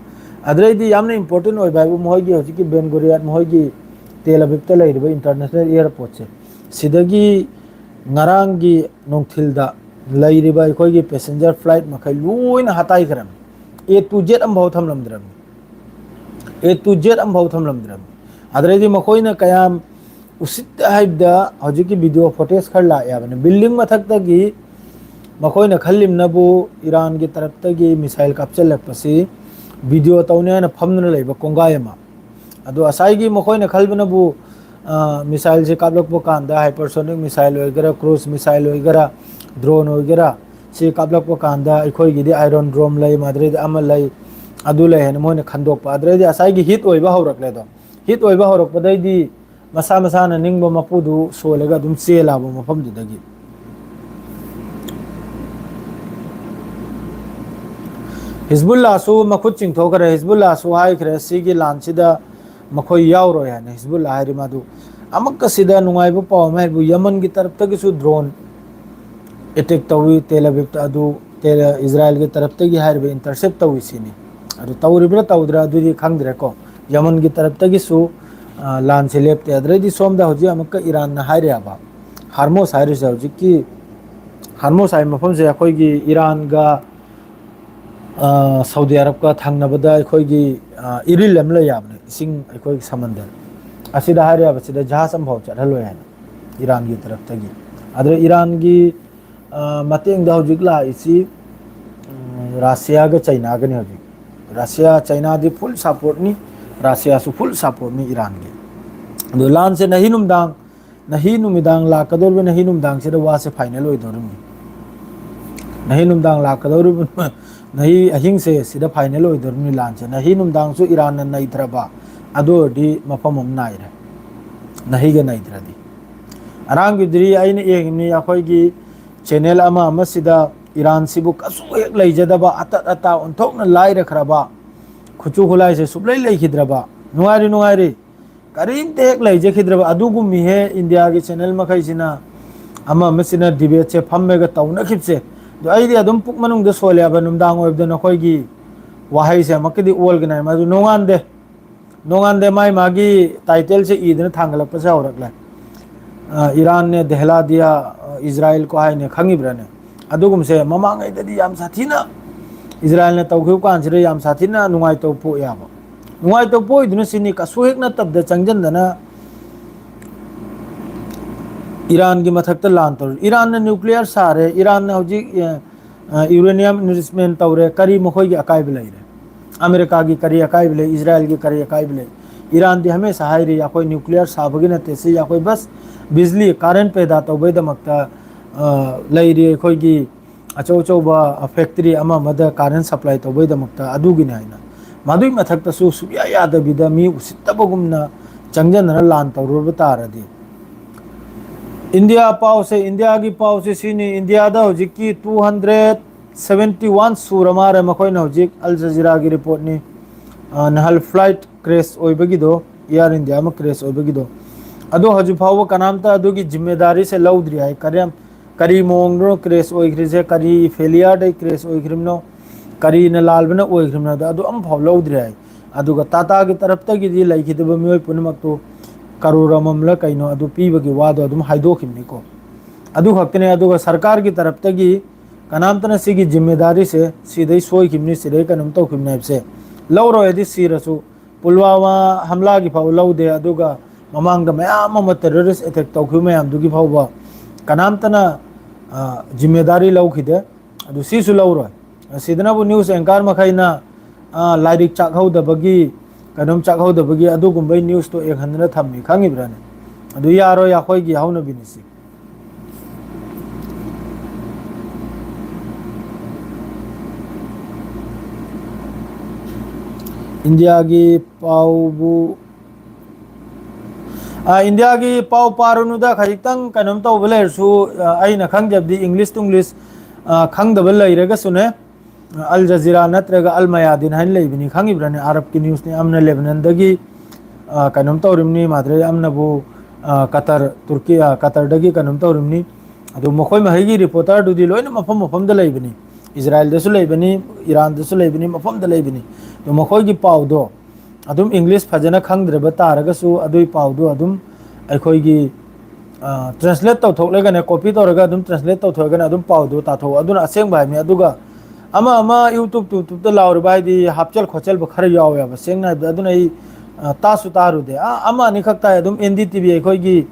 ꯑꯗꯨꯗꯩꯗꯤ ꯌꯥꯝꯅ important ꯑꯣꯏꯕ ꯍꯥꯏꯕꯨ ꯃꯈꯣꯏꯒꯤ ꯍꯧꯖꯤꯛꯀꯤ ꯕꯦꯟ ꯒꯨꯔꯤꯌꯥꯠ, ꯃꯈꯣꯏꯒꯤ ꯇꯦꯜ ꯑꯕꯤꯕꯇ ꯂꯩꯔꯤꯕ international airport ꯁꯦ, ꯁꯤꯗꯒꯤ ꯉꯔꯥꯡꯒꯤ ꯅꯨꯡꯊꯤꯜꯗ ꯂꯩꯔꯤꯕ ꯑꯩꯈꯣꯏꯒꯤ passenger flight ꯃꯈꯩ ꯂꯣꯏꯅ ꯍꯥꯠꯇꯥꯏꯈ꯭ꯔꯕꯅꯤ꯫ A to Z ꯑꯃꯐꯥꯎ ꯊꯝꯂꯝꯗ꯭ꯔꯕꯅꯤ꯫ A to Z ꯑꯃꯐꯥꯎ ꯊꯝꯂꯝꯗ꯭ꯔꯕꯅꯤ꯫ ꯑꯗꯨꯗꯩꯗꯤ ꯃꯈꯣꯏꯅ ꯀꯌꯥꯝ ꯎꯁꯤꯠꯇꯦ ꯍꯥꯏꯕꯗ, ꯍꯧꯖꯤꯛꯀꯤ video footage ꯈꯔ ꯂꯥꯛꯑꯦ ꯍꯥꯏꯕꯅꯤ꯫ Building ꯃꯊꯛꯇꯒꯤ ꯃꯈꯣꯏꯅ ꯈꯜꯂꯤꯕꯅꯕꯨ ꯏꯔꯥꯟꯒꯤ ꯇꯔꯞꯇꯒꯤ missile ꯀꯥꯞꯁꯤꯜꯂꯛꯄꯁꯤ video ꯇꯧꯅꯤ ꯍꯥꯏꯅ ꯐꯝꯗꯨꯅ ꯂꯩꯕ ꯀꯣꯡꯒꯥꯏ ꯑꯃ꯫ ꯑꯗꯣ ꯉꯁꯥꯏꯒꯤ ꯃꯈꯣꯏꯅ ꯈꯜꯕꯅꯕꯨ, ꯑ, missile ꯁꯦ ꯀꯥꯞꯂꯛꯄ ꯀꯥꯟꯗ, hypersonic missile ꯑꯣꯏꯒꯦꯔꯥ, cruise missile ꯑꯣꯏꯒꯦꯔꯥ, drone ꯑꯣꯏꯒꯦꯔꯥ, ꯁꯤ ꯀꯥꯞꯂꯛꯄ ꯀꯥꯟꯗ ꯑꯩꯈꯣꯏꯒꯤꯗꯤ Iron Dome ꯂꯩ, ꯃꯗꯨꯗꯩꯗꯤ ꯑꯃ ꯂꯩ, ꯑꯗꯨ ꯂꯩ ꯍꯥꯏꯅ ꯃꯣꯏꯅ ꯈꯟꯗꯣꯛꯄ꯫ ꯑꯗꯨꯗꯩꯗꯤ ꯉꯁꯥꯏꯒꯤ hit ꯑꯣꯏꯕ ꯍꯧꯔꯛꯂꯦ꯫ ꯑꯗꯣ hit ꯑꯣꯏꯕ ꯍꯧꯔꯛꯄꯗꯩꯗꯤ ꯃꯁꯥ ꯃꯁꯥꯅ ꯅꯤꯡꯕ ꯃꯄꯨꯗꯨ ꯁꯣꯜꯂꯒ ꯑꯗꯨꯝ ꯆꯦꯜꯂꯕ ꯃꯐꯝꯗꯨꯗꯒꯤ꯫ ꯍꯤꯖꯕꯨꯜꯂꯥꯁꯨ ꯃꯈꯨꯠ ꯆꯤꯡꯊꯣꯛꯈ꯭ꯔꯦ꯫ ꯍꯤꯖꯕꯨꯜꯂꯥꯁꯨ ꯍꯥꯏꯈ꯭ꯔꯦ, ꯁꯤꯒꯤ ꯂꯥꯟꯁꯤꯗ ꯃꯈꯣꯏ ꯌꯥꯎꯔꯣꯏ ꯍꯥꯏꯅ꯫ ꯍꯤꯖꯕꯨꯜꯂꯥ ꯍꯥꯏꯔꯤ ꯃꯗꯨ꯫ ꯑꯃꯨꯛꯀ ꯁꯤꯗ ꯅꯨꯡꯉꯥꯏꯕ ꯄꯥꯎ ꯑꯃ ꯍꯥꯏꯕꯨ, ꯌꯃꯟꯒꯤ ꯇꯔꯞꯇꯒꯤꯁꯨ ꯗ꯭ꯔꯣꯟ ꯑꯦꯇꯦꯛ ꯇꯧꯏ ꯇꯦꯜ ꯑꯕꯤꯕꯇ꯫ ꯑꯗꯨ ꯇꯦ-, ꯏꯖꯔꯥꯏꯜꯒꯤ ꯇꯔꯞꯇꯒꯤ ꯍꯥꯏꯔꯤꯕ ꯏꯟꯇꯔꯁꯦꯞ ꯇꯧꯏ ꯁꯤꯅꯤ꯫ ꯑꯗꯨ ꯇꯧꯔꯤꯕ꯭ꯔꯥ ꯇꯧꯗ꯭ꯔꯥ ꯑꯗꯨꯗꯤ ꯈꯪꯗ꯭ꯔꯦꯀꯣ꯫ ꯌꯃꯟꯒꯤ ꯇꯔꯞꯇꯒꯤꯁꯨ, ꯑ, ꯂꯥꯟꯁꯦ ꯂꯦꯞꯇꯦ꯫ ꯑꯗꯨꯗꯩꯗꯤ ꯁꯣꯝꯗ ꯍꯧꯖꯤꯛ ꯑꯃꯨꯛꯀ ꯏꯔꯥꯟꯅ ꯍꯥꯏꯔꯦꯕ, ꯍꯥꯔꯃꯣꯁ ꯍꯥꯏꯔꯤꯁꯦ, ꯍꯧꯖꯤꯛꯀꯤ ꯍꯥꯔꯃꯣꯁ ꯍꯥꯏꯕ ꯃꯐꯝꯁꯦ ꯑꯩꯈꯣꯏꯒꯤ ꯏꯔꯥꯟꯒ, ꯑ, ꯁꯥꯎꯗꯤ ꯑꯔꯕꯀ ꯊꯪꯅꯕꯗ ꯑꯩꯈꯣꯏꯒꯤ, ꯑ, ꯏꯔꯤꯜ ꯑꯃ ꯂꯩ ꯍꯥꯏꯕꯅꯦ, ꯏꯁꯤꯡ ꯑꯩꯈꯣꯏꯒꯤ ꯁꯃꯟꯗꯔ ꯑꯁꯤꯗ ꯍꯥꯏꯔꯦꯕ, ꯁꯤꯗ ꯖꯍꯥꯖ ꯑꯃꯐꯥꯎ ꯆꯠꯍꯜꯂꯣꯏ ꯍꯥꯏꯅ ꯏꯔꯥꯟꯒꯤ ꯇꯔꯞꯇꯒꯤ꯫ ꯑꯗꯨꯗ ꯏꯔꯥꯟꯒꯤ, ꯑ, ꯃꯇꯦꯡꯗ ꯍꯧꯖꯤꯛ ꯂꯥꯛꯏꯁꯤ, ꯎꯝ, ꯔꯥꯁꯤꯌꯥꯒ ꯆꯩꯅꯥꯒꯅꯤ ꯍꯧꯖꯤꯛ꯫ ꯔꯥꯁꯤꯌꯥ, ꯆꯩꯅꯥꯗꯤ ꯐꯨꯜ ꯁꯞꯄꯣꯔꯠꯅꯤ, ꯔꯥꯁꯤꯌꯥꯁꯨ ꯐꯨꯜ ꯁꯞꯄꯣꯔꯠꯅꯤ ꯏꯔꯥꯟꯒꯤ꯫ ꯑꯗꯣ ꯂꯥꯟꯁꯦ ꯅꯍꯤ ꯅꯨꯡꯗꯥꯡ, ꯅꯍꯤ ꯅꯨꯃꯤꯗꯥꯡ ꯂꯥꯛꯀꯗꯧꯔꯤꯕ ꯅꯍꯤ ꯅꯨꯡꯗꯥꯡꯁꯤꯗ ꯋꯥꯁꯦ ꯐꯥꯏꯅꯦꯜ ꯑꯣꯏꯗꯧꯔꯤꯕꯅꯤ꯫ ꯅꯍꯤ ꯅꯨꯡꯗꯥꯡ ꯂꯥꯛꯀꯗꯧꯔꯤꯕ, ꯅꯍꯤ ꯑꯍꯤꯡꯁꯦ ꯁꯤꯗ ꯐꯥꯏꯅꯦꯜ ꯑꯣꯏꯗꯧꯔꯤꯕꯅꯤ ꯂꯥꯟꯁꯦ꯫ ꯅꯍꯤ ꯅꯨꯡꯗꯥꯡꯁꯨ ꯏꯔꯥꯟꯅ ꯅꯩꯗ꯭ꯔꯕ, ꯑꯗꯨ ꯑꯣꯏꯔꯗꯤ ꯃꯐꯝ ꯑꯃ ꯅꯥꯏꯔꯦ, ꯅꯍꯤꯒ ꯅꯩꯗ꯭ꯔꯗꯤ꯫ ꯑꯔꯥꯡꯕꯤꯗ꯭ꯔꯤ ꯑꯩꯅ ꯌꯦꯡꯉꯤꯕꯅꯤ, ꯑꯩꯈꯣꯏꯒꯤ ꯆꯦꯅꯦꯜ ꯑꯃ ꯑꯃꯁꯤꯗ ꯏꯔꯥꯟꯁꯤꯕꯨ ꯀꯩꯁꯨ ꯍꯦꯛ ꯂꯩꯖꯗꯕ, ꯑꯇꯠ ꯑꯇꯥ ꯑꯣꯟꯊꯣꯛꯅ ꯂꯥꯏꯔꯈ꯭ꯔꯕ, ꯈꯨꯠꯁꯨ ꯈꯨꯠꯂꯥꯏꯁꯦ ꯁꯨꯛꯂꯩ ꯂꯩꯈꯤꯗ꯭ꯔꯕ, ꯅꯨꯡꯉꯥꯏꯔꯤ, ꯅꯨꯡꯉꯥꯏꯔꯤ, ꯀꯔꯤꯝꯇ ꯍꯦꯛ ꯂꯩꯖꯈꯤꯗ꯭ꯔꯕ ꯑꯗꯨꯒꯨꯝꯃꯤꯍꯦ ꯏꯟꯗꯤꯌꯥꯒꯤ ꯆꯦꯅꯦꯜ ꯃꯈꯩꯁꯤꯅ ꯑꯃ ꯑꯃꯁꯤꯅ ꯗꯤꯕꯦꯠꯁꯦ ꯐꯝꯃꯒ ꯇꯧꯅꯈꯤꯕꯁꯦ꯫ ꯑꯗꯣ ꯑꯩꯗꯤ ꯑꯗꯨꯝ ꯄꯨꯛ ꯃꯅꯨꯡꯗ ꯁꯣꯜꯂꯦ ꯍꯥꯏꯕ, ꯅꯨꯡꯗꯥꯡ ꯑꯣꯏꯕꯗ ꯅꯈꯣꯏꯒꯤ ꯋꯥꯍꯩꯁꯦ ꯑꯃꯨꯛꯀꯗꯤ ꯑꯣꯜꯒꯅꯤ ꯍꯥꯏ, ꯃꯗꯨ ꯅꯣꯡꯉꯥꯟꯗꯦ꯫ ꯅꯣꯡꯉꯥꯟꯗꯦ ꯃꯥꯏ ꯃꯥꯒꯤ ꯇꯥꯏꯇꯜꯁꯦ ꯏꯗꯅ ꯊꯥꯡꯒꯠꯂꯛꯄꯁꯦ ꯍꯧꯔꯛꯂꯦ꯫ ꯑ, ꯏꯔꯥꯟꯅꯦ, ꯗꯦꯍꯂꯥꯗꯤꯌꯥ, ꯑ, ꯏꯖꯔꯥꯏꯜ ꯀꯣ ꯍꯥꯏꯅꯦ, ꯈꯪꯉꯤꯕ꯭ꯔꯥꯅꯦ? ꯑꯗꯨꯒꯨꯝꯕꯁꯦ ꯃꯃꯥꯡꯉꯩꯗꯗꯤ ꯌꯥꯝ ꯁꯥꯊꯤꯅ ꯏꯖꯔꯥꯏꯜꯅ ꯇꯧꯈꯤꯕ ꯀꯥꯟꯁꯤꯗ ꯌꯥꯝ ꯁꯥꯊꯤꯅ ꯅꯨꯡꯉꯥꯏꯇꯕ ꯄꯣꯛꯑꯦꯕ꯫ ꯅꯨꯡꯉꯥꯏꯇꯕ ꯄꯣꯛꯏꯗꯨꯅ ꯁꯤꯅꯤ, ꯀꯩꯁꯨ ꯍꯦꯛ ꯅꯠꯇꯕꯗ ꯆꯪꯁꯤꯟꯗꯅ ꯏꯔꯥꯟꯒꯤ ꯃꯊꯛꯇ ꯂꯥꯟ ꯇꯧꯔꯤ꯫ ꯏꯔꯥꯟꯅ ꯅ꯭ꯌꯨꯀ꯭ꯂꯤꯌꯔ ꯁꯥꯔꯦ, ꯏꯔꯥꯟꯅ ꯍꯧꯖꯤꯛ, ꯑ, ꯑ, ꯌꯨꯔꯦꯅꯤꯌꯝ ꯏꯟꯔꯤꯆꯃꯦꯟ ꯇꯧꯔꯦ꯫ ꯀꯔꯤ ꯃꯈꯣꯏꯒꯤ ꯑꯀꯥꯏꯕ ꯂꯩꯔꯦ? ꯑꯃꯦꯔꯤꯀꯥꯒꯤ ꯀꯔꯤ ꯑꯀꯥꯏꯕ ꯂꯩ? ꯏꯖꯔꯥꯏꯜꯒꯤ ꯀꯔꯤ ꯑꯀꯥꯏꯕ ꯂꯩ? ꯏꯔꯥꯟꯗꯤ ꯍꯃꯦꯁꯥ ꯍꯥꯏꯔꯤ, "ꯑꯩꯈꯣꯏ ꯅ꯭ꯌꯨꯀ꯭ꯂꯤꯌꯔ ꯁꯥꯕꯒꯤ ꯅꯠꯇꯦ, ꯁꯤ ꯑꯩꯈꯣꯏ ꯕꯁ ꯕꯤꯖꯂꯤ, ꯀꯥꯔꯦꯟ ꯄꯦꯗꯥ ꯇꯧꯕꯩꯗꯃꯛꯇ, ꯑ, ꯂꯩꯔꯤ, ꯑꯩꯈꯣꯏꯒꯤ ꯑꯆꯧ ꯑꯆꯧꯕ ꯐꯦꯛꯇꯔꯤ ꯑꯃ ꯑꯃꯗ ꯀꯥꯔꯦꯟ ꯁꯄ꯭ꯂꯥꯏ ꯇꯧꯕꯩꯗꯃꯛꯇ ꯑꯗꯨꯒꯤꯅꯤ" ꯍꯥꯏꯅ꯫ ꯃꯗꯨꯒꯤ ꯃꯊꯛꯇꯁꯨ ꯁꯨꯛꯌꯥ ꯌꯥꯗꯕꯤꯗ ꯃꯤ ꯎꯁꯤꯠꯇꯕꯒꯨꯝꯅ ꯆꯪꯖꯟꯅꯅ ꯂꯥꯟ ꯇꯧꯔꯨꯕ ꯇꯥꯔꯗꯤ꯫ ꯏꯟꯗꯤꯌꯥ ꯄꯥꯎꯁꯦ, ꯏꯟꯗꯤꯌꯥꯒꯤ ꯄꯥꯎꯁꯦ ꯁꯤꯅꯤ, ꯏꯟꯗꯤꯌꯥꯗ ꯍꯧꯖꯤꯛꯀꯤ two hundred ꯁꯚꯦꯟꯇꯤ ꯋꯥꯟ ꯁꯨꯔ ꯃꯥꯜꯂꯦ꯫ ꯃꯈꯣꯏꯅ ꯍꯧꯖꯤꯛ ꯑꯜ ꯖꯖꯤꯔꯥꯒꯤ ꯔꯤꯄꯣꯔꯠꯅꯤ꯫ ꯑ, ꯅꯍꯥꯟ ꯐ꯭ꯂꯥꯏꯠ ꯀ꯭ꯔꯦꯁ ꯑꯣꯏꯕꯒꯤꯗꯣ, ꯏꯌꯥꯔ ꯏꯟꯗꯤꯌꯥ ꯑꯃ ꯀ꯭ꯔꯦꯁ ꯑꯣꯏꯕꯒꯤꯗꯣ, ꯑꯗꯣ ꯍꯧꯖꯤꯛ ꯐꯥꯎꯕ ꯀꯅꯥꯝꯇ ꯑꯗꯨꯒꯤ ꯖꯤꯝꯃꯦꯗꯥꯔꯤꯁꯦ ꯂꯧꯗ꯭ꯔꯤ ꯍꯥꯏ꯫ ꯀꯔꯤ, ꯀꯔꯤ ꯃꯑꯣꯡꯗꯅꯣ ꯀ꯭ꯔꯦꯁ ꯑꯣꯏꯈ꯭ꯔꯤꯁꯦ, ꯀꯔꯤ ꯐꯦꯂꯤꯌꯥꯔꯗꯩ ꯀ꯭ꯔꯦꯁ ꯑꯣꯏꯈ꯭ꯔꯤꯕꯅꯣ, ꯀꯔꯤꯅ ꯂꯥꯜꯕꯅ ꯑꯣꯏꯈ꯭ꯔꯤꯕꯅꯣ, ꯑꯗꯣ ꯑꯝꯐꯥꯎ ꯂꯧꯗ꯭ꯔꯤ ꯍꯥꯏ꯫ ꯑꯗꯨꯒ ꯇꯥꯇꯥꯒꯤ ꯇꯔꯞꯇꯒꯤꯗꯤ ꯂꯩꯈꯤꯗꯕ ꯃꯤꯑꯣꯏ ꯄꯨꯝꯅꯃꯛꯇꯨ ꯀꯔꯣꯔ ꯑꯃꯝꯂ ꯀꯩꯅꯣ ꯑꯗꯨ ꯄꯤꯕꯒꯤ ꯋꯥꯗꯣ ꯑꯗꯨꯝ ꯍꯥꯏꯗꯣꯛꯈꯤꯕꯅꯤꯀꯣ꯫ ꯑꯗꯨ ꯈꯛꯇꯅꯦ꯫ ꯑꯗꯨꯒ ꯁꯔꯀꯥꯔꯒꯤ ꯇꯔꯞꯇꯒꯤ ꯀꯅꯥꯝꯇꯅ ꯁꯤꯒꯤ ꯖꯤꯝꯃꯦꯗꯥꯔꯤꯁꯦ ꯁꯤꯗꯩ ꯁꯣꯏꯈꯤꯕꯅꯤ, ꯁꯤꯗꯩ ꯀꯩꯅꯣꯝ ꯇꯧꯈꯤꯕꯅꯤ ꯍꯥꯏꯕꯁꯦ ꯂꯧꯔꯣꯏ꯫ ꯍꯥꯏꯗꯤ ꯁꯤꯔꯁꯨ ꯄꯨꯜꯋꯥꯃꯥ ꯍꯝꯂꯥꯒꯤ ꯐꯥꯎ ꯂꯧꯗꯦ, ꯑꯗꯨꯒ ꯃꯃꯥꯡꯗ ꯃꯌꯥꯝ ꯑꯃ ꯇꯦꯔꯣꯔꯤꯁ ꯑꯦꯇꯦꯛ ꯇꯧꯈꯤꯕ ꯃꯌꯥꯝꯗꯨꯒꯤ ꯐꯥꯎꯕ ꯀꯅꯥꯝꯇꯅ, ꯑ, ꯖꯤꯝꯃꯦꯗꯥꯔꯤ ꯂꯧꯈꯤꯗꯦ꯫ ꯑꯗꯨ ꯁꯤꯁꯨ ꯂꯧꯔꯣꯏ꯫ ꯁꯤꯗꯅꯕꯨ ꯅ꯭ꯌꯨꯁ ꯑꯦꯡꯀꯔ ꯃꯈꯩꯅ, ꯑ, ꯂꯥꯏꯔꯤꯛ ꯆꯥꯛꯍꯧꯗꯕꯒꯤ, ꯀꯩꯅꯣꯝ ꯆꯥꯛꯍꯧꯗꯕꯒꯤ ꯑꯗꯨꯒꯨꯝꯕꯩ ꯅ꯭ꯌꯨꯁꯇꯣ ꯌꯦꯡꯍꯟꯗꯅ ꯊꯝꯃꯤ, ꯈꯪꯉꯤꯕ꯭ꯔꯥꯅꯦ? ꯑꯗꯨ ꯌꯥꯔꯣꯏ, ꯑꯩꯈꯣꯏꯒꯤ ꯍꯧꯅꯕꯤꯅꯤ ꯁꯤ꯫ ꯏꯟꯗꯤꯌꯥꯒꯤ ꯄꯥꯎꯕꯨ, ꯑ, ꯏꯟꯗꯤꯌꯥꯒꯤ ꯄꯥꯎ ꯄꯥꯔꯨꯅꯨꯗ, ꯈꯖꯤꯛꯇꯪ ꯀꯩꯅꯣꯝ ꯇꯧꯕ ꯂꯩꯔꯁꯨ, ꯑ, ꯑꯩꯅ ꯈꯪꯖꯕꯗꯤ ꯏꯪꯂꯤꯁ ꯇꯨꯡꯂꯤꯁ, ꯑ, ꯈꯪꯗꯕ ꯂꯩꯔꯒꯁꯨꯅꯦ, ꯑ, ꯑꯜ ꯖꯖꯤꯔꯥ ꯅꯠꯇ꯭ꯔꯒ ꯑꯜ ꯃꯌꯥꯗꯤꯟ ꯍꯥꯏꯅ ꯂꯩꯕꯅꯤ, ꯈꯪꯉꯤꯕ꯭ꯔꯥꯅꯦ? ꯑꯔꯕꯀꯤ ꯅ꯭ꯌꯨꯁꯅꯤ꯫ ꯑꯃꯅ ꯂꯦꯕꯅꯟꯗꯒꯤ, ꯑ, ꯀꯩꯅꯣꯝ ꯇꯧꯔꯤꯕꯅꯤ, ꯃꯥꯗ꯭ꯔꯦ, ꯑꯃꯅꯕꯨ, ꯑ, ꯀꯇꯔ, ꯇꯨꯔꯀꯤ, ꯑ, ꯀꯇꯔꯗꯒꯤ ꯀꯩꯅꯣꯝ ꯇꯧꯔꯤꯕꯅꯤ꯫ ꯑꯗꯨ ꯃꯈꯣꯏ ꯃꯍꯩꯒꯤ ꯔꯤꯄꯣꯔꯇꯔꯗꯨꯗꯤ ꯂꯣꯏꯅ ꯃꯐꯝ ꯃꯐꯝꯗ ꯂꯩꯕꯅꯤ꯫ ꯏꯖꯔꯥꯏꯜꯗꯁꯨ ꯂꯩꯕꯅꯤ, ꯏꯔꯥꯟꯗꯁꯨ ꯂꯩꯕꯅꯤ, ꯃꯐꯝꯗ ꯂꯩꯕꯅꯤ꯫ ꯑꯗꯨ ꯃꯈꯣꯏꯒꯤ ꯄꯥꯎꯗꯣ ꯑꯗꯨꯝ ꯏꯪꯂꯤꯁ ꯐꯖꯅ ꯈꯪꯗ꯭ꯔꯕ ꯇꯥꯔꯒꯁꯨ ꯑꯗꯨꯒꯤ ꯄꯥꯎꯗꯣ ꯑꯗꯨꯝ ꯑꯩꯈꯣꯏꯒꯤ, ꯑ, ꯇ꯭ꯔꯥꯟꯁꯂꯦꯠ ꯇꯧꯊꯣꯛꯂꯒꯅꯦ, ꯀꯣꯄꯤ ꯇꯧꯔꯒ ꯑꯗꯨꯝ ꯇ꯭ꯔꯥꯟꯁꯂꯦꯠ ꯇꯧꯊꯣꯛꯂꯒꯅꯦ ꯑꯗꯨꯝ ꯄꯥꯎꯗꯣ ꯇꯥꯊꯣꯛꯑꯣ꯫ ꯑꯗꯨꯅ ꯑꯁꯦꯡꯕ ꯍꯥꯏꯕꯅꯤ꯫ ꯑꯗꯨꯒ ꯑꯃ ꯑꯃ YouTube, YouTubeꯇ ꯂꯥꯎꯔꯤꯕ ꯍꯥꯏꯗꯤ ꯍꯥꯞꯆꯜ ꯈꯣꯠꯆꯜꯕ ꯈꯔ ꯌꯥꯎꯋꯦꯕ, ꯁꯦꯡꯅ ꯍꯥꯏꯕꯗ꯫ ꯑꯗꯨꯅ ꯑꯩ, ꯑ, ꯇꯥꯁꯨ ꯇꯥꯔꯨꯗꯦ꯫ ꯑ, ꯑꯃ ꯑꯅꯤꯈꯛ ꯇꯥꯏ꯫ ꯑꯗꯨꯝ NDTV, ꯑꯩꯈꯣꯏꯒꯤ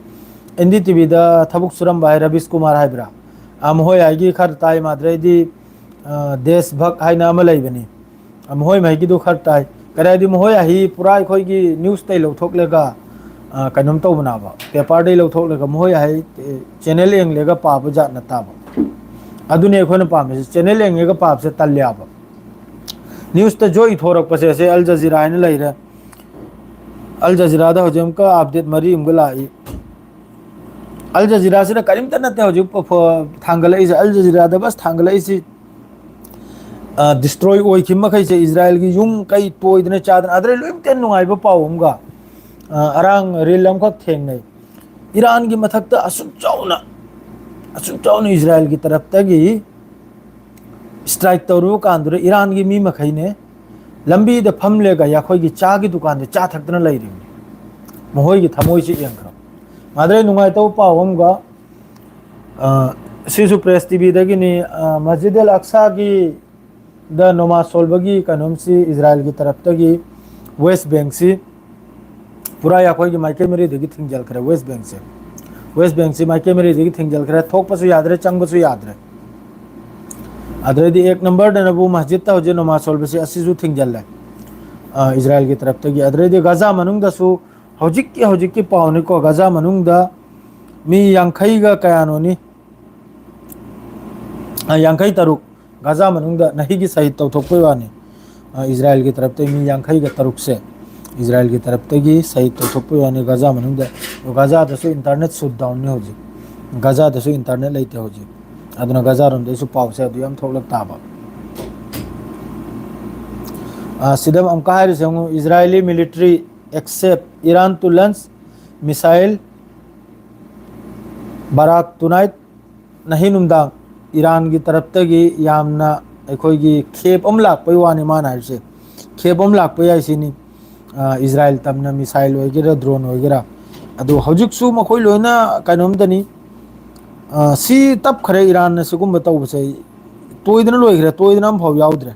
NDTVꯗ ꯊꯕꯛ ꯁꯨꯔꯝꯕ ꯍꯥꯏ ꯔꯕꯤꯁ ꯀꯨꯃꯥꯔ ꯍꯥꯏꯕ꯭ꯔꯥ, ꯑ, ꯃꯈꯣꯏ ꯍꯥꯏꯒꯤ ꯈꯔ ꯇꯥꯏ꯫ ꯃꯥꯗ꯭ꯔꯩꯗꯤ, ꯑ, ꯗꯦꯁ ꯚꯛ ꯍꯥꯏꯅ ꯑꯃ ꯂꯩꯕꯅꯤ꯫ ꯑ, ꯃꯈꯣꯏ ꯃꯍꯩꯒꯤꯗꯨ ꯈꯔ ꯇꯥꯏ꯫ ꯀꯔꯤ ꯍꯥꯏꯗꯤ ꯃꯈꯣꯏ ꯑꯍꯤ ꯄꯨꯔꯥ ꯑꯩꯈꯣꯏꯒꯤ ꯅ꯭ꯌꯨꯁꯇꯩ ꯂꯧꯊꯣꯛꯂꯒ, ꯑ, ꯀꯩꯅꯣꯝ ꯇꯧꯕꯅꯦꯕ, ꯄꯦꯄꯔꯗꯩ ꯂꯧꯊꯣꯛꯂꯒ ꯃꯈꯣꯏ ꯑꯍꯤ, ꯑꯦ, ꯆꯦꯅꯦꯜ ꯌꯦꯡꯂꯒ ꯄꯥꯕ ꯖꯥꯠ ꯅꯠꯇꯕ꯫ ꯑꯗꯨꯅꯤ ꯑꯩꯈꯣꯏꯅ ꯄꯥꯝꯃꯤꯁꯦ꯫ ꯆꯦꯅꯦꯜ ꯌꯦꯡꯉꯒ ꯄꯥꯕꯁꯦ ꯇꯜꯂꯦꯕ꯫ ꯅ꯭ꯌꯨꯁꯇ ꯖꯣ ꯏꯊꯣꯔꯛꯄꯁꯦ ꯁꯦ ꯑꯜ ꯖꯖꯤꯔꯥ ꯍꯥꯏꯅ ꯂꯩꯔꯦ꯫ ꯑꯜ ꯖꯖꯤꯔꯥꯗ ꯍꯧꯖꯤꯛ ꯑꯃꯨꯛꯀ ꯑꯞꯗꯦꯠ ꯃꯔꯤ ꯑꯃꯒ ꯂꯥꯛꯏ꯫ ꯑꯜ ꯖꯖꯤꯔꯥꯁꯤꯅ ꯀꯔꯤꯝꯇ ꯅꯠꯇꯦ ꯍꯧꯖꯤꯛ ꯐ-, ꯐ-, ꯊꯥꯡꯒꯠꯂꯛꯏꯁꯦ꯫ ꯑꯜ ꯖꯖꯤꯔꯥꯗ ꯕꯁ ꯊꯥꯡꯒꯠꯂꯛꯏꯁꯤ ꯗꯤꯁꯇ꯭ꯔꯣꯏ ꯑꯣꯏꯈꯤꯕ ꯃꯈꯩꯁꯦ, ꯏꯁꯔꯥꯌꯦꯜꯒꯤ ꯌꯨꯝ ꯀꯩ ꯇꯣꯏꯗꯅ ꯆꯥꯗꯅ, ꯑꯗꯨꯗꯩ ꯂꯣꯏꯅꯃꯛꯇ ꯅꯨꯡꯉꯥꯏꯕ ꯄꯥꯎ ꯑꯃꯒ, ꯑ, ꯑꯔꯥꯡ ꯔꯤꯜ ꯑꯃꯈꯛ ꯊꯦꯡꯅꯩ꯫ ꯏꯔꯥꯟꯒꯤ ꯃꯊꯛꯇ ꯑꯁꯨꯛ ꯆꯥꯎꯅ, ꯑꯁꯨꯛ ꯆꯥꯎꯅ ꯏꯁꯔꯥꯌꯦꯜꯒꯤ ꯇꯔꯞꯇꯒꯤ ꯏꯁꯇ꯭ꯔꯥꯏꯛ ꯇꯧꯔꯨꯕ ꯀꯥꯟꯗꯨꯗ ꯏꯔꯥꯟꯒꯤ ꯃꯤ ꯃꯈꯩꯅꯦ ꯂꯝꯕꯤꯗ ꯐꯝꯂꯒ ꯑꯩꯈꯣꯏꯒꯤ ꯆꯥꯒꯤ ꯗꯨꯀꯥꯟꯗ ꯆꯥ ꯊꯛꯇꯅ ꯂꯩꯔꯤꯕꯅꯤ꯫ ꯃꯈꯣꯏꯒꯤ ꯊꯃꯣꯏꯁꯤ ꯌꯦꯡꯈ꯭ꯔꯣ꯫ ꯃꯥꯗ꯭ꯔꯦ ꯅꯨꯡꯉꯥꯏꯇꯕ ꯄꯥꯎ ꯑꯃꯒ, ꯑ, ꯁꯤꯁꯨ ꯄ꯭ꯔꯦꯁ ꯇꯤꯚꯤꯗꯒꯤꯅꯤ꯫ ꯑ, ꯃꯁꯖꯤꯗ ꯑꯜ ꯑꯛꯁꯥꯒꯤ ꯗ ꯅꯣꯃꯥꯖ ꯁꯣꯜꯕꯒꯤ ꯀꯩꯅꯣꯝꯁꯤ ꯏꯁꯔꯥꯌꯦꯜꯒꯤ ꯇꯔꯞꯇꯒꯤ ꯋꯦꯁ ꯕꯦꯡꯁꯤ ꯄꯨꯔꯥ ꯑꯩꯈꯣꯏꯒꯤ ꯃꯥꯏꯀꯩ ꯃꯔꯤꯗꯒꯤ ꯊꯤꯡꯖꯤꯜꯈ꯭ꯔꯦ꯫ ꯋꯦꯁ ꯕꯦꯡꯁꯦ, ꯋꯦꯁ ꯕꯦꯡꯁꯤ ꯃꯥꯏꯀꯩ ꯃꯔꯤꯗꯒꯤ ꯊꯤꯡꯖꯤꯜꯈ꯭ꯔꯦ꯫ ꯊꯣꯛꯄꯁꯨ ꯌꯥꯗ꯭ꯔꯦ, ꯆꯪꯕꯁꯨ ꯌꯥꯗ꯭ꯔꯦ꯫ ꯑꯗꯨꯗꯩꯗꯤ ꯑꯦꯛ ꯅꯝꯕꯔꯗꯅꯕꯨ ꯃꯁꯖꯤꯠꯇ ꯍꯧꯖꯤꯛ ꯅꯣꯃꯥꯖ ꯁꯣꯜꯕꯁꯤ ꯑꯁꯤꯁꯨ ꯊꯤꯡꯖꯤꯜꯂꯦ, ꯑ, ꯏꯁꯔꯥꯌꯦꯜꯒꯤ ꯇꯔꯞꯇꯒꯤ꯫ ꯑꯗꯨꯗꯩꯗꯤ ꯒꯥꯖꯥ ꯃꯅꯨꯡꯗꯁꯨ ꯍꯧꯖꯤꯛꯀꯤ, ꯍꯧꯖꯤꯛꯀꯤ ꯄꯥꯎꯅꯤꯀꯣ, ꯒꯥꯖꯥ ꯃꯅꯨꯡꯗ ꯃꯤ ꯌꯥꯡꯈꯩꯒ ꯀꯌꯥꯅꯣꯅꯤ, ꯑ, ꯌꯥꯡꯈꯩ ꯇꯔꯨꯛ ꯒꯥꯖꯥ ꯃꯅꯨꯡꯗ ꯅꯍꯤꯒꯤ ꯁꯍꯤꯗ ꯇꯧꯊꯣꯛꯄꯩ ꯋꯥꯅꯤ꯫ ꯑ, ꯏꯁꯔꯥꯌꯦꯜꯒꯤ ꯇꯔꯞꯇꯒꯤ ꯃꯤ ꯌꯥꯡꯈꯩꯒ ꯇꯔꯨꯛꯁꯦ ꯏꯁꯔꯥꯌꯦꯜꯒꯤ ꯇꯔꯞꯇꯒꯤ ꯁꯍꯤꯗ ꯇꯧꯊꯣꯛꯄꯩ ꯋꯥꯅꯤ ꯒꯥꯖꯥ ꯃꯅꯨꯡꯗ꯫ ꯑꯗꯣ ꯒꯥꯖꯥꯗꯁꯨ ꯏꯟꯇꯔꯅꯦꯠ ꯁꯨꯠ ꯗꯥꯎꯟꯅꯤ ꯍꯧꯖꯤꯛ꯫ ꯒꯥꯖꯥꯗꯁꯨ ꯏꯟꯇꯔꯅꯦꯠ ꯂꯩꯇꯦ ꯍꯧꯖꯤꯛ꯫ ꯑꯗꯨꯅ ꯒꯥꯖꯥꯔꯣꯝꯗꯩꯁꯨ ꯄꯥꯎꯁꯦ ꯑꯗꯨ ꯌꯥꯝ ꯊꯣꯛꯂꯛ ꯇꯥꯕ꯫ ꯑ, ꯁꯤꯗ ꯑꯃꯨꯛꯀ ꯍꯥꯏꯔꯤꯁꯦ ꯑꯃꯨꯛ, Israeli military accept Iran to launch missile barrage tonight꯫ ꯅꯍꯤ ꯅꯨꯡꯗꯥꯡ ꯏꯔꯥꯟꯒꯤ ꯇꯔꯞꯇꯒꯤ ꯌꯥꯝꯅ ꯑꯩꯈꯣꯏꯒꯤ ꯈꯦꯞ ꯑꯃ ꯂꯥꯛꯄꯩ ꯋꯥꯅꯤ ꯃꯥꯅ ꯍꯥꯏꯔꯤꯁꯦ꯫ ꯈꯦꯞ ꯑꯃ ꯂꯥꯛꯄ ꯌꯥꯏ ꯁꯤꯅꯤ꯫ ꯑ, ꯏꯁꯔꯥꯌꯦꯜ ꯇꯝꯅ ꯃꯤꯁꯥꯏꯜ ꯑꯣꯏꯒꯦꯔꯥ, ꯗ꯭ꯔꯣꯟ ꯑꯣꯏꯒꯦꯔꯥ, ꯑꯗꯨ ꯍꯧꯖꯤꯛꯁꯨ ꯃꯈꯣꯏ ꯂꯣꯏꯅ ꯀꯩꯅꯣꯝꯗꯅꯤ꯫ ꯑ, ꯁꯤ ꯇꯞꯈ꯭ꯔꯦ꯫ ꯏꯔꯥꯟꯅ ꯁꯤꯒꯨꯝꯕ ꯇꯧꯕꯁꯦ ꯇꯣꯏꯗꯅ ꯂꯣꯏꯈ꯭ꯔꯦ, ꯇꯣꯏꯗꯅ ꯑꯃꯐꯥꯎ ꯌꯥꯎꯗ꯭ꯔꯦ,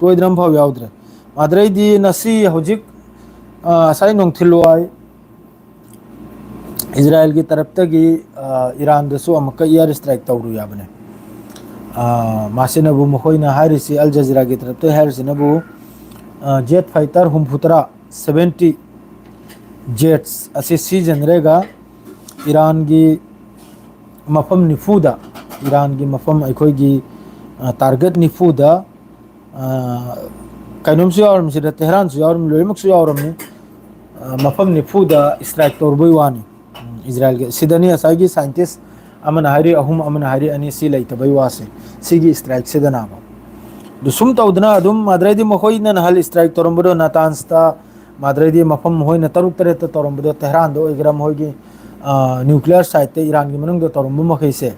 ꯇꯣꯏꯗꯅ ꯑꯃꯐꯥꯎ ꯌꯥꯎꯗ꯭ꯔꯦ꯫ ꯑꯗꯨꯗꯩꯗꯤ ꯉꯁꯤ ꯍꯧꯖꯤꯛ, ꯑ, ꯉꯁꯥꯏ ꯅꯨꯡꯊꯤꯜ ꯋꯥꯏ ꯏꯁꯔꯥꯌꯦꯜꯒꯤ ꯇꯔꯞꯇꯒꯤ, ꯑ, ꯏꯔꯥꯟꯗꯁꯨ ꯑꯃꯨꯛꯀ ꯏꯌꯥꯔ ꯏꯁꯇ꯭ꯔꯥꯏꯛ ꯇꯧꯔꯨ ꯌꯥꯕꯅꯦ꯫ ꯑ, ꯃꯁꯤꯅꯕꯨ ꯃꯈꯣꯏꯅ ꯍꯥꯏꯔꯤꯁꯤ, ꯑꯜ ꯖꯖꯤꯔꯥꯒꯤ ꯇꯔꯞꯇꯒꯤ ꯍꯥꯏꯔꯤꯁꯤꯅꯕꯨ, ꯑ, ꯖꯦꯠ ꯐꯥꯏꯇꯔ ꯍꯨꯝꯐꯨꯇꯔꯥ, ꯁꯚꯦꯟꯇꯤ ꯖꯦꯠꯁ ꯑꯁꯤ ꯁꯤꯖꯤꯟꯅꯔꯒ ꯏꯔꯥꯟꯒꯤ ꯃꯐꯝ ꯅꯤꯐꯨꯗ, ꯏꯔꯥꯟꯒꯤ ꯃꯐꯝ ꯑꯩꯈꯣꯏꯒꯤ, ꯑ, ꯇꯥꯔꯒꯦꯠ ꯅꯤꯐꯨꯗ, ꯑ, ꯀꯩꯅꯣꯝꯁꯨ ꯌꯥꯎꯔꯝꯃꯤ ꯁꯤꯗ, ꯇꯦꯍꯔꯥꯟꯁꯨ ꯌꯥꯎꯔꯝꯃꯤ, ꯂꯣꯏꯅꯃꯛꯁꯨ ꯌꯥꯎꯔꯝꯃꯤ꯫ ꯑ, ꯃꯐꯝ ꯅꯤꯐꯨꯗ ꯏꯁꯇ꯭ꯔꯥꯏꯛ ꯇꯧꯔꯨꯕꯩ ꯋꯥꯅꯤ꯫ ꯎꯝ, ꯏꯁꯔꯥꯌꯦꯜꯒꯤ ꯁꯤꯗꯅꯤ ꯉꯁꯥꯏꯒꯤ ꯁꯥꯏꯟꯇꯤꯁ ꯑꯃꯅ ꯍꯥꯏꯔꯤ ꯑꯍꯨꯝ, ꯑꯃꯅ ꯍꯥꯏꯔꯤ ꯑꯅꯤ, ꯁꯤ ꯂꯩꯇꯕꯩ ꯋꯥꯁꯦ꯫ ꯁꯤꯒꯤ ꯏꯁꯇ꯭ꯔꯥꯏꯛꯁꯤꯗꯅꯕ꯫ ꯑꯗꯨ ꯁꯨꯝ ꯇꯧꯗꯅ ꯑꯗꯨꯝ ꯃꯥꯗ꯭ꯔꯩꯗꯤ ꯃꯈꯣꯏꯅ ꯅꯍꯥꯟ strike ꯇꯧꯔꯝꯕꯗꯣ ꯅꯥꯇꯥꯟꯁꯇ, ꯃꯥꯗ꯭ꯔꯩꯗꯤ ꯃꯐꯝ ꯃꯈꯣꯏꯅ ꯇꯔꯨꯛ ꯇꯔꯦꯠꯇ ꯇꯧꯔꯝꯕꯗꯣ, ꯇꯦꯍꯔꯥꯟꯗ ꯑꯣꯏꯒꯦꯔꯥ, ꯃꯈꯣꯏꯒꯤ, ꯑ, nuclear site ꯏꯔꯥꯟꯒꯤ ꯃꯅꯨꯡꯗ ꯇꯧꯔꯝꯕ ꯃꯈꯩꯁꯦ,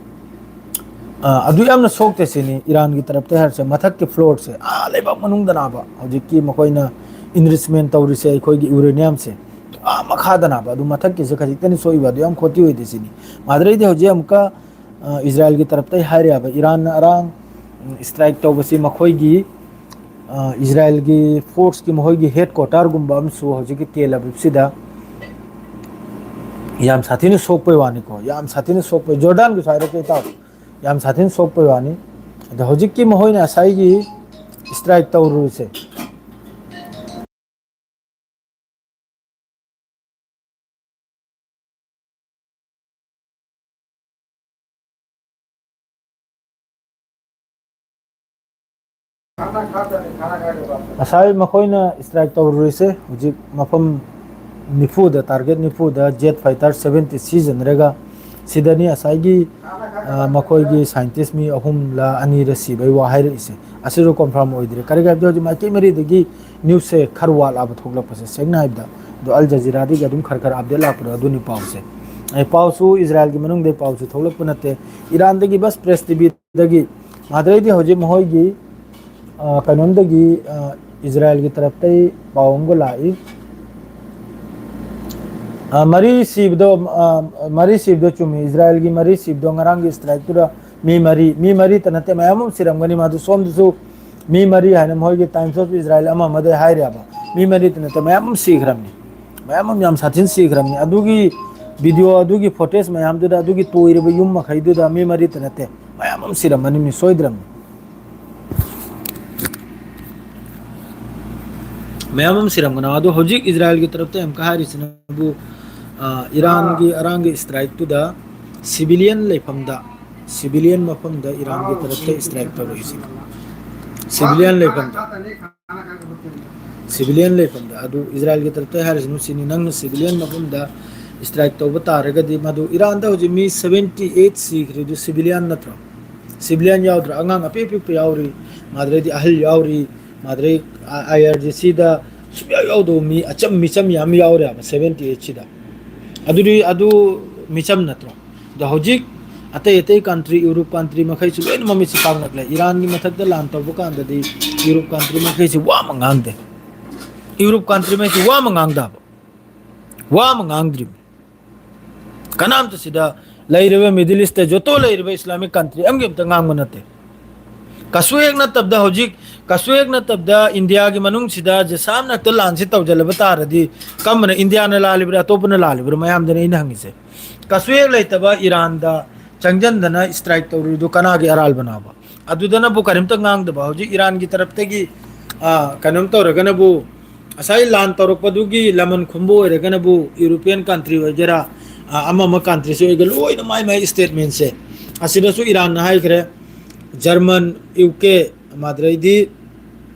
ꯑ, ꯑꯗꯨ ꯌꯥꯝꯅ ꯁꯣꯛꯇꯦ ꯁꯤꯅꯤ꯫ ꯏꯔꯥꯟꯒꯤ ꯇꯔꯞꯇ ꯍꯥꯏꯔꯁꯦ, ꯃꯊꯛꯀꯤ floorꯁꯦ, ꯑꯥ, ꯂꯩꯕꯥꯛ ꯃꯅꯨꯡꯗꯅꯥꯕ ꯍꯧꯖꯤꯛꯀꯤ ꯃꯈꯣꯏꯅ enrichment ꯇꯧꯔꯤꯁꯦ, ꯑꯩꯈꯣꯏꯒꯤ uraniumꯁꯦ, ꯑꯥ, ꯃꯈꯥꯗꯅꯥꯕ, ꯑꯗꯨ ꯃꯊꯛꯀꯤꯁꯦ ꯈꯖꯤꯛꯇꯅꯤ ꯁꯣꯛꯏꯕ, ꯑꯗꯨ ꯌꯥꯝ ꯈꯣꯠꯇꯤ ꯑꯣꯏꯗꯦ ꯁꯤꯅꯤ꯫ ꯃꯥꯗ꯭ꯔꯩꯗꯤ ꯍꯧꯖꯤꯛ ꯑꯃꯨꯛꯀ, ꯑ, ꯏꯖꯔꯥꯏꯜꯒꯤ ꯇꯔꯞꯇꯩ ꯍꯥꯏꯔꯦꯕ, ꯏꯔꯥꯟꯅ ꯑꯔꯥꯡ, ꯎꯝ, strike ꯇꯧꯕꯁꯤ ꯃꯈꯣꯏꯒꯤ, ꯑ, ꯏꯖꯔꯥꯏꯜꯒꯤ forceꯀꯤ ꯃꯈꯣꯏꯒꯤ headquarterꯒꯨꯝꯕ ꯑꯃꯁꯨ ꯍꯧꯖꯤꯛꯀꯤ ꯇꯦꯜ ꯑꯕꯤꯕꯁꯤꯗ ꯌꯥꯝ ꯁꯥꯊꯤꯅ ꯁꯣꯛꯄꯩ ꯋꯥꯅꯤꯀꯣ, ꯌꯥꯝ ꯁꯥꯊꯤꯅ ꯁꯣꯛꯄꯩ, ꯖꯣꯔꯗꯥꯟꯒꯤꯁꯨ ꯍꯥꯏꯔꯛꯀꯦ ꯏꯇꯥꯎ, ꯌꯥꯝ ꯁꯥꯊꯤꯅ ꯁꯣꯛꯄꯩ ꯋꯥꯅꯤ꯫ ꯑꯗꯣ ꯍꯧꯖꯤꯛꯀꯤ ꯃꯈꯣꯏꯅ ꯉꯁꯥꯏꯒꯤ strike ꯇꯧꯔꯨꯔꯤꯁꯦ, ꯉꯁꯥꯏ ꯃꯈꯣꯏꯅ strike ꯇꯧꯔꯨꯔꯤꯁꯦ ꯍꯧꯖꯤꯛ ꯃꯐꯝ ꯅꯤꯐꯨꯗ, target ꯅꯤꯐꯨꯗ jet fighter seventy ꯁꯤꯖꯤꯟꯅꯔꯒ, ꯁꯤꯗꯅꯤ ꯉꯁꯥꯏꯒꯤ, ꯑ, ꯃꯈꯣꯏꯒꯤ scientist ꯃꯤ ꯑꯍꯨꯝꯂ ꯑꯅꯤꯔ ꯁꯤꯕꯩ ꯋꯥ ꯍꯥꯏꯔꯛꯏꯁꯦ꯫ ꯑꯁꯤꯁꯨ confirm ꯑꯣꯏꯗ꯭ꯔꯤ꯫ ꯀꯔꯤꯒꯤ ꯍꯥꯏꯕꯗꯤ ꯍꯧꯖꯤꯛ ꯃꯥꯏꯀꯩ ꯃꯔꯤꯗꯒꯤ newsꯁꯦ ꯈꯔ ꯋꯥꯠꯂꯕ ꯊꯣꯛꯂꯛꯄꯁꯦ, ꯁꯦꯡꯅ ꯍꯥꯏꯕꯗ꯫ ꯑꯗꯣ ꯑꯜ ꯖꯖꯤꯔꯥꯗꯒꯤ ꯑꯗꯨꯝ ꯈꯔ ꯈꯔ update ꯂꯥꯛꯄꯗꯣ ꯑꯗꯨꯅꯤ ꯄꯥꯎꯁꯦ꯫ ꯑꯩ ꯄꯥꯎꯁꯨ ꯏꯖꯔꯥꯏꯜꯒꯤ ꯃꯅꯨꯡꯗꯒꯤ ꯄꯥꯎꯁꯨ ꯊꯣꯛꯂꯛꯄ ꯅꯠꯇꯦ, ꯏꯔꯥꯟꯗꯒꯤ ꯕꯁ press TVꯗꯒꯤ꯫ ꯃꯥꯗ꯭ꯔꯩꯗꯤ ꯍꯧꯖꯤꯛ ꯃꯈꯣꯏꯒꯤ, ꯑ, ꯀꯩꯅꯣꯝꯗꯒꯤ, ꯑ, ꯏꯖꯔꯥꯏꯜꯒꯤ ꯇꯔꯞꯇꯒꯤ ꯄꯥꯎ ꯑꯃꯒ ꯂꯥꯛꯏ꯫ ꯑ, ꯃꯔꯤ ꯁꯤꯕꯗꯣ, ꯑ, ꯃꯔꯤ ꯁꯤꯕꯗꯣ ꯆꯨꯝꯃꯤ, ꯏꯖꯔꯥꯏꯜꯒꯤ ꯃꯔꯤ ꯁꯤꯕꯗꯣ ꯉꯔꯥꯡꯒꯤ strikeꯇꯨꯗ ꯃꯤ ꯃꯔꯤ, ꯃꯤ ꯃꯔꯤꯇ ꯅꯠꯇꯦ, ꯃꯌꯥꯝ ꯑꯃ ꯁꯤꯔꯝꯒꯅꯤ꯫ ꯃꯗꯨ ꯁꯣꯝꯗꯁꯨ ꯃꯤ ꯃꯔꯤ ꯍꯥꯏꯅ ꯃꯈꯣꯏꯒꯤ Times of Israel ꯑꯃ ꯑꯃꯗ ꯍꯥꯏꯔꯦꯕ, ꯃꯤ ꯃꯔꯤꯇ ꯅꯠꯇꯦ, ꯃꯌꯥꯝ ꯑꯃ ꯁꯤꯈ꯭ꯔꯕꯅꯤ꯫ ꯃꯌꯥꯝ ꯑꯃ ꯌꯥꯝ ꯁꯥꯊꯤꯅ ꯁꯤꯈ꯭ꯔꯕꯅꯤ꯫ ꯑꯗꯨꯒꯤ video, ꯑꯗꯨꯒꯤ footage ꯃꯌꯥꯝꯗꯨꯗ, ꯑꯗꯨꯒꯤ ꯇꯣꯏꯔꯤꯕ ꯌꯨꯝ ꯃꯈꯩꯗꯨꯗ ꯃꯤ ꯃꯔꯤꯇ ꯅꯠꯇꯦ, ꯃꯌꯥꯝ ꯑꯃ ꯁꯤꯔꯝꯃꯅꯤ, ꯃꯤ ꯁꯣꯏꯗ꯭ꯔꯕꯅꯤ꯫ ꯃꯌꯥꯝ ꯑꯃ ꯁꯤꯔꯝꯒꯅꯤ꯫ ꯑꯗꯣ ꯍꯧꯖꯤꯛ ꯏꯖꯔꯥꯏꯜꯒꯤ ꯇꯔꯞꯇ ꯑꯃꯨꯛꯀ ꯍꯥꯏꯔꯤꯁꯤꯅꯕꯨ, ꯑ, ꯏꯔꯥꯟꯒꯤ ꯑꯔꯥꯡꯒꯤ strikeꯇꯨꯗ civilian ꯂꯩꯐꯝꯗ, civilian ꯃꯐꯝꯗ ꯏꯔꯥꯟꯒꯤ ꯇꯔꯞꯇ strike ꯇꯧꯔꯛꯏꯁꯤꯅꯤ꯫ Civilian ꯂꯩꯐꯝꯗ꯫ Civilian ꯂꯩꯐꯝꯗ꯫ ꯑꯗꯨ ꯏꯖꯔꯥꯏꯜꯒꯤ ꯇꯔꯞꯇ ꯍꯥꯏꯔꯤꯁꯤꯅ ꯁꯤꯅꯤ, ꯅꯪꯅ civilian ꯃꯐꯝꯗ strike ꯇꯧꯕ ꯇꯥꯔꯒꯗꯤ, ꯃꯗꯨ ꯏꯔꯥꯟꯗ ꯍꯧꯖꯤꯛ ꯃꯤ seventy eight ꯁꯤꯈ꯭ꯔꯤꯗꯨ civilian ꯅꯠꯇ꯭ꯔꯣ? ꯁꯤꯚꯤꯂꯤꯌꯟ ꯌꯥꯎꯗ꯭ꯔꯥ? ꯑꯉꯥꯡ ꯑꯄꯤꯛ ꯑꯄꯤꯛꯄ ꯌꯥꯎꯔꯤ, ꯃꯥꯗ꯭ꯔꯩꯗꯤ ꯑꯍꯜ ꯌꯥꯎꯔꯤ, ꯃꯥꯗ꯭ꯔꯩ ꯑꯥꯏ ꯑꯥꯔ ꯖꯤ ꯁꯤꯗ ꯁꯨꯡꯌꯥꯎ ꯌꯥꯎꯗꯕ ꯃꯤ ꯑꯆꯝ ꯃꯤꯆꯝ ꯌꯥꯝ ꯌꯥꯎꯔꯦꯕ ꯁꯚꯦꯟꯇꯤ ꯑꯩꯠꯁꯤꯗ꯫ ꯑꯗꯨꯗꯤ ꯑꯗꯨ ꯃꯤꯆꯝ ꯅꯠꯇ꯭ꯔꯣ? ꯑꯗꯣ ꯍꯧꯖꯤꯛ ꯑꯇꯩ ꯑꯇꯩ ꯀꯟꯇ꯭ꯔꯤ, ꯌꯨꯔꯣꯞ ꯀꯟꯇ꯭ꯔꯤ ꯃꯈꯩꯁꯨ ꯂꯣꯏꯅ ꯃꯃꯤꯠꯁꯤ ꯄꯥꯡꯂꯛꯂꯦ꯫ ꯏꯔꯥꯟꯒꯤ ꯃꯊꯛꯇ ꯂꯥꯟ ꯇꯧꯕ ꯀꯥꯟꯗꯗꯤ ꯌꯨꯔꯣꯞ ꯀꯟꯇ꯭ꯔꯤ ꯃꯈꯩꯁꯤ ꯋꯥ ꯑꯃ ꯉꯥꯡꯗꯦ꯫ ꯌꯨꯔꯣꯞ ꯀꯟꯇ꯭ꯔꯤ ꯃꯈꯩꯁꯤ ꯋꯥ ꯑꯃ ꯉꯥꯡꯗꯕ, ꯋꯥ ꯑꯃ ꯉꯥꯡꯗ꯭ꯔꯤꯕꯅꯤ꯫ ꯀꯅꯥꯝꯇ ꯁꯤꯗ ꯂꯩꯔꯤꯕ ꯃꯤꯗꯜ ꯏꯁꯇ ꯖꯣꯇꯣ ꯂꯩꯔꯤꯕ ꯏꯁꯂꯥꯃꯤꯛ ꯀꯟꯇ꯭ꯔꯤ ꯑꯃꯒꯤ ꯑꯝꯇ ꯉꯥꯡꯕ ꯅꯠꯇꯦ꯫ ꯀꯩꯁꯨ ꯍꯦꯛ ꯅꯠꯇꯕꯗ ꯍꯧꯖꯤꯛ, ꯀꯩꯁꯨ ꯍꯦꯛ ꯅꯠꯇꯕꯗ ꯏꯟꯗꯤꯌꯥꯒꯤ ꯃꯅꯨꯡꯁꯤꯗ ꯖꯦꯁꯥꯝꯅ ꯍꯦꯛꯇ ꯂꯥꯟꯁꯤ ꯇꯧꯖꯜꯂꯕ ꯇꯥꯔꯗꯤ ꯀꯝꯕꯅ ꯏꯟꯗꯤꯌꯥꯅ ꯂꯥꯜꯂꯤꯕ꯭ꯔꯥ, ꯑꯇꯣꯞꯄꯅ ꯂꯥꯜꯂꯤꯕ꯭ꯔꯥ? ꯃꯌꯥꯝꯗꯅ ꯑꯩꯅ ꯍꯪꯉꯤꯁꯦ꯫ ꯀꯩꯁꯨ ꯍꯦꯛ ꯂꯩꯇꯕ ꯏꯔꯥꯟꯗ ꯆꯪꯖꯟꯗꯅ ꯏꯁꯇ꯭ꯔꯥꯏꯛ ꯇꯧꯔꯤꯗꯨ ꯀꯅꯥꯒꯤ ꯑꯔꯥꯜꯕꯅꯣꯕ? ꯑꯗꯨꯗꯅꯕꯨ ꯀꯔꯤꯝꯇ ꯉꯥꯡꯗꯕ, ꯍꯧꯖꯤꯛ ꯏꯔꯥꯟꯒꯤ ꯇꯔꯞꯇꯒꯤ, ꯑ, ꯀꯩꯅꯣꯝ ꯇꯧꯔꯒꯅꯕꯨ, ꯉꯁꯥꯏ ꯂꯥꯟ ꯇꯧꯔꯛꯄꯗꯨꯒꯤ ꯂꯃꯟ ꯈꯨꯝꯕ ꯑꯣꯏꯔꯒꯅꯕꯨ ꯌꯨꯔꯣꯄꯤꯌꯟ ꯀꯟꯇ꯭ꯔꯤ ꯑꯣꯏꯒꯦꯔꯥ, ꯑ, ꯑꯃ ꯑꯃ ꯀꯟꯇ꯭ꯔꯤꯁꯤ ꯑꯣꯏꯒꯦꯔꯥ, ꯂꯣꯏꯅ ꯃꯥꯏ ꯃꯥꯏ ꯏꯁꯇꯦꯠꯃꯦꯟꯁꯦ꯫ ꯑꯁꯤꯗꯁꯨ ꯏꯔꯥꯟꯅ ꯍꯥꯏꯈ꯭ꯔꯦ, ꯖꯔꯃꯟ, ꯌꯨ ꯀꯦ, ꯃꯥꯗ꯭ꯔꯩꯗꯤ,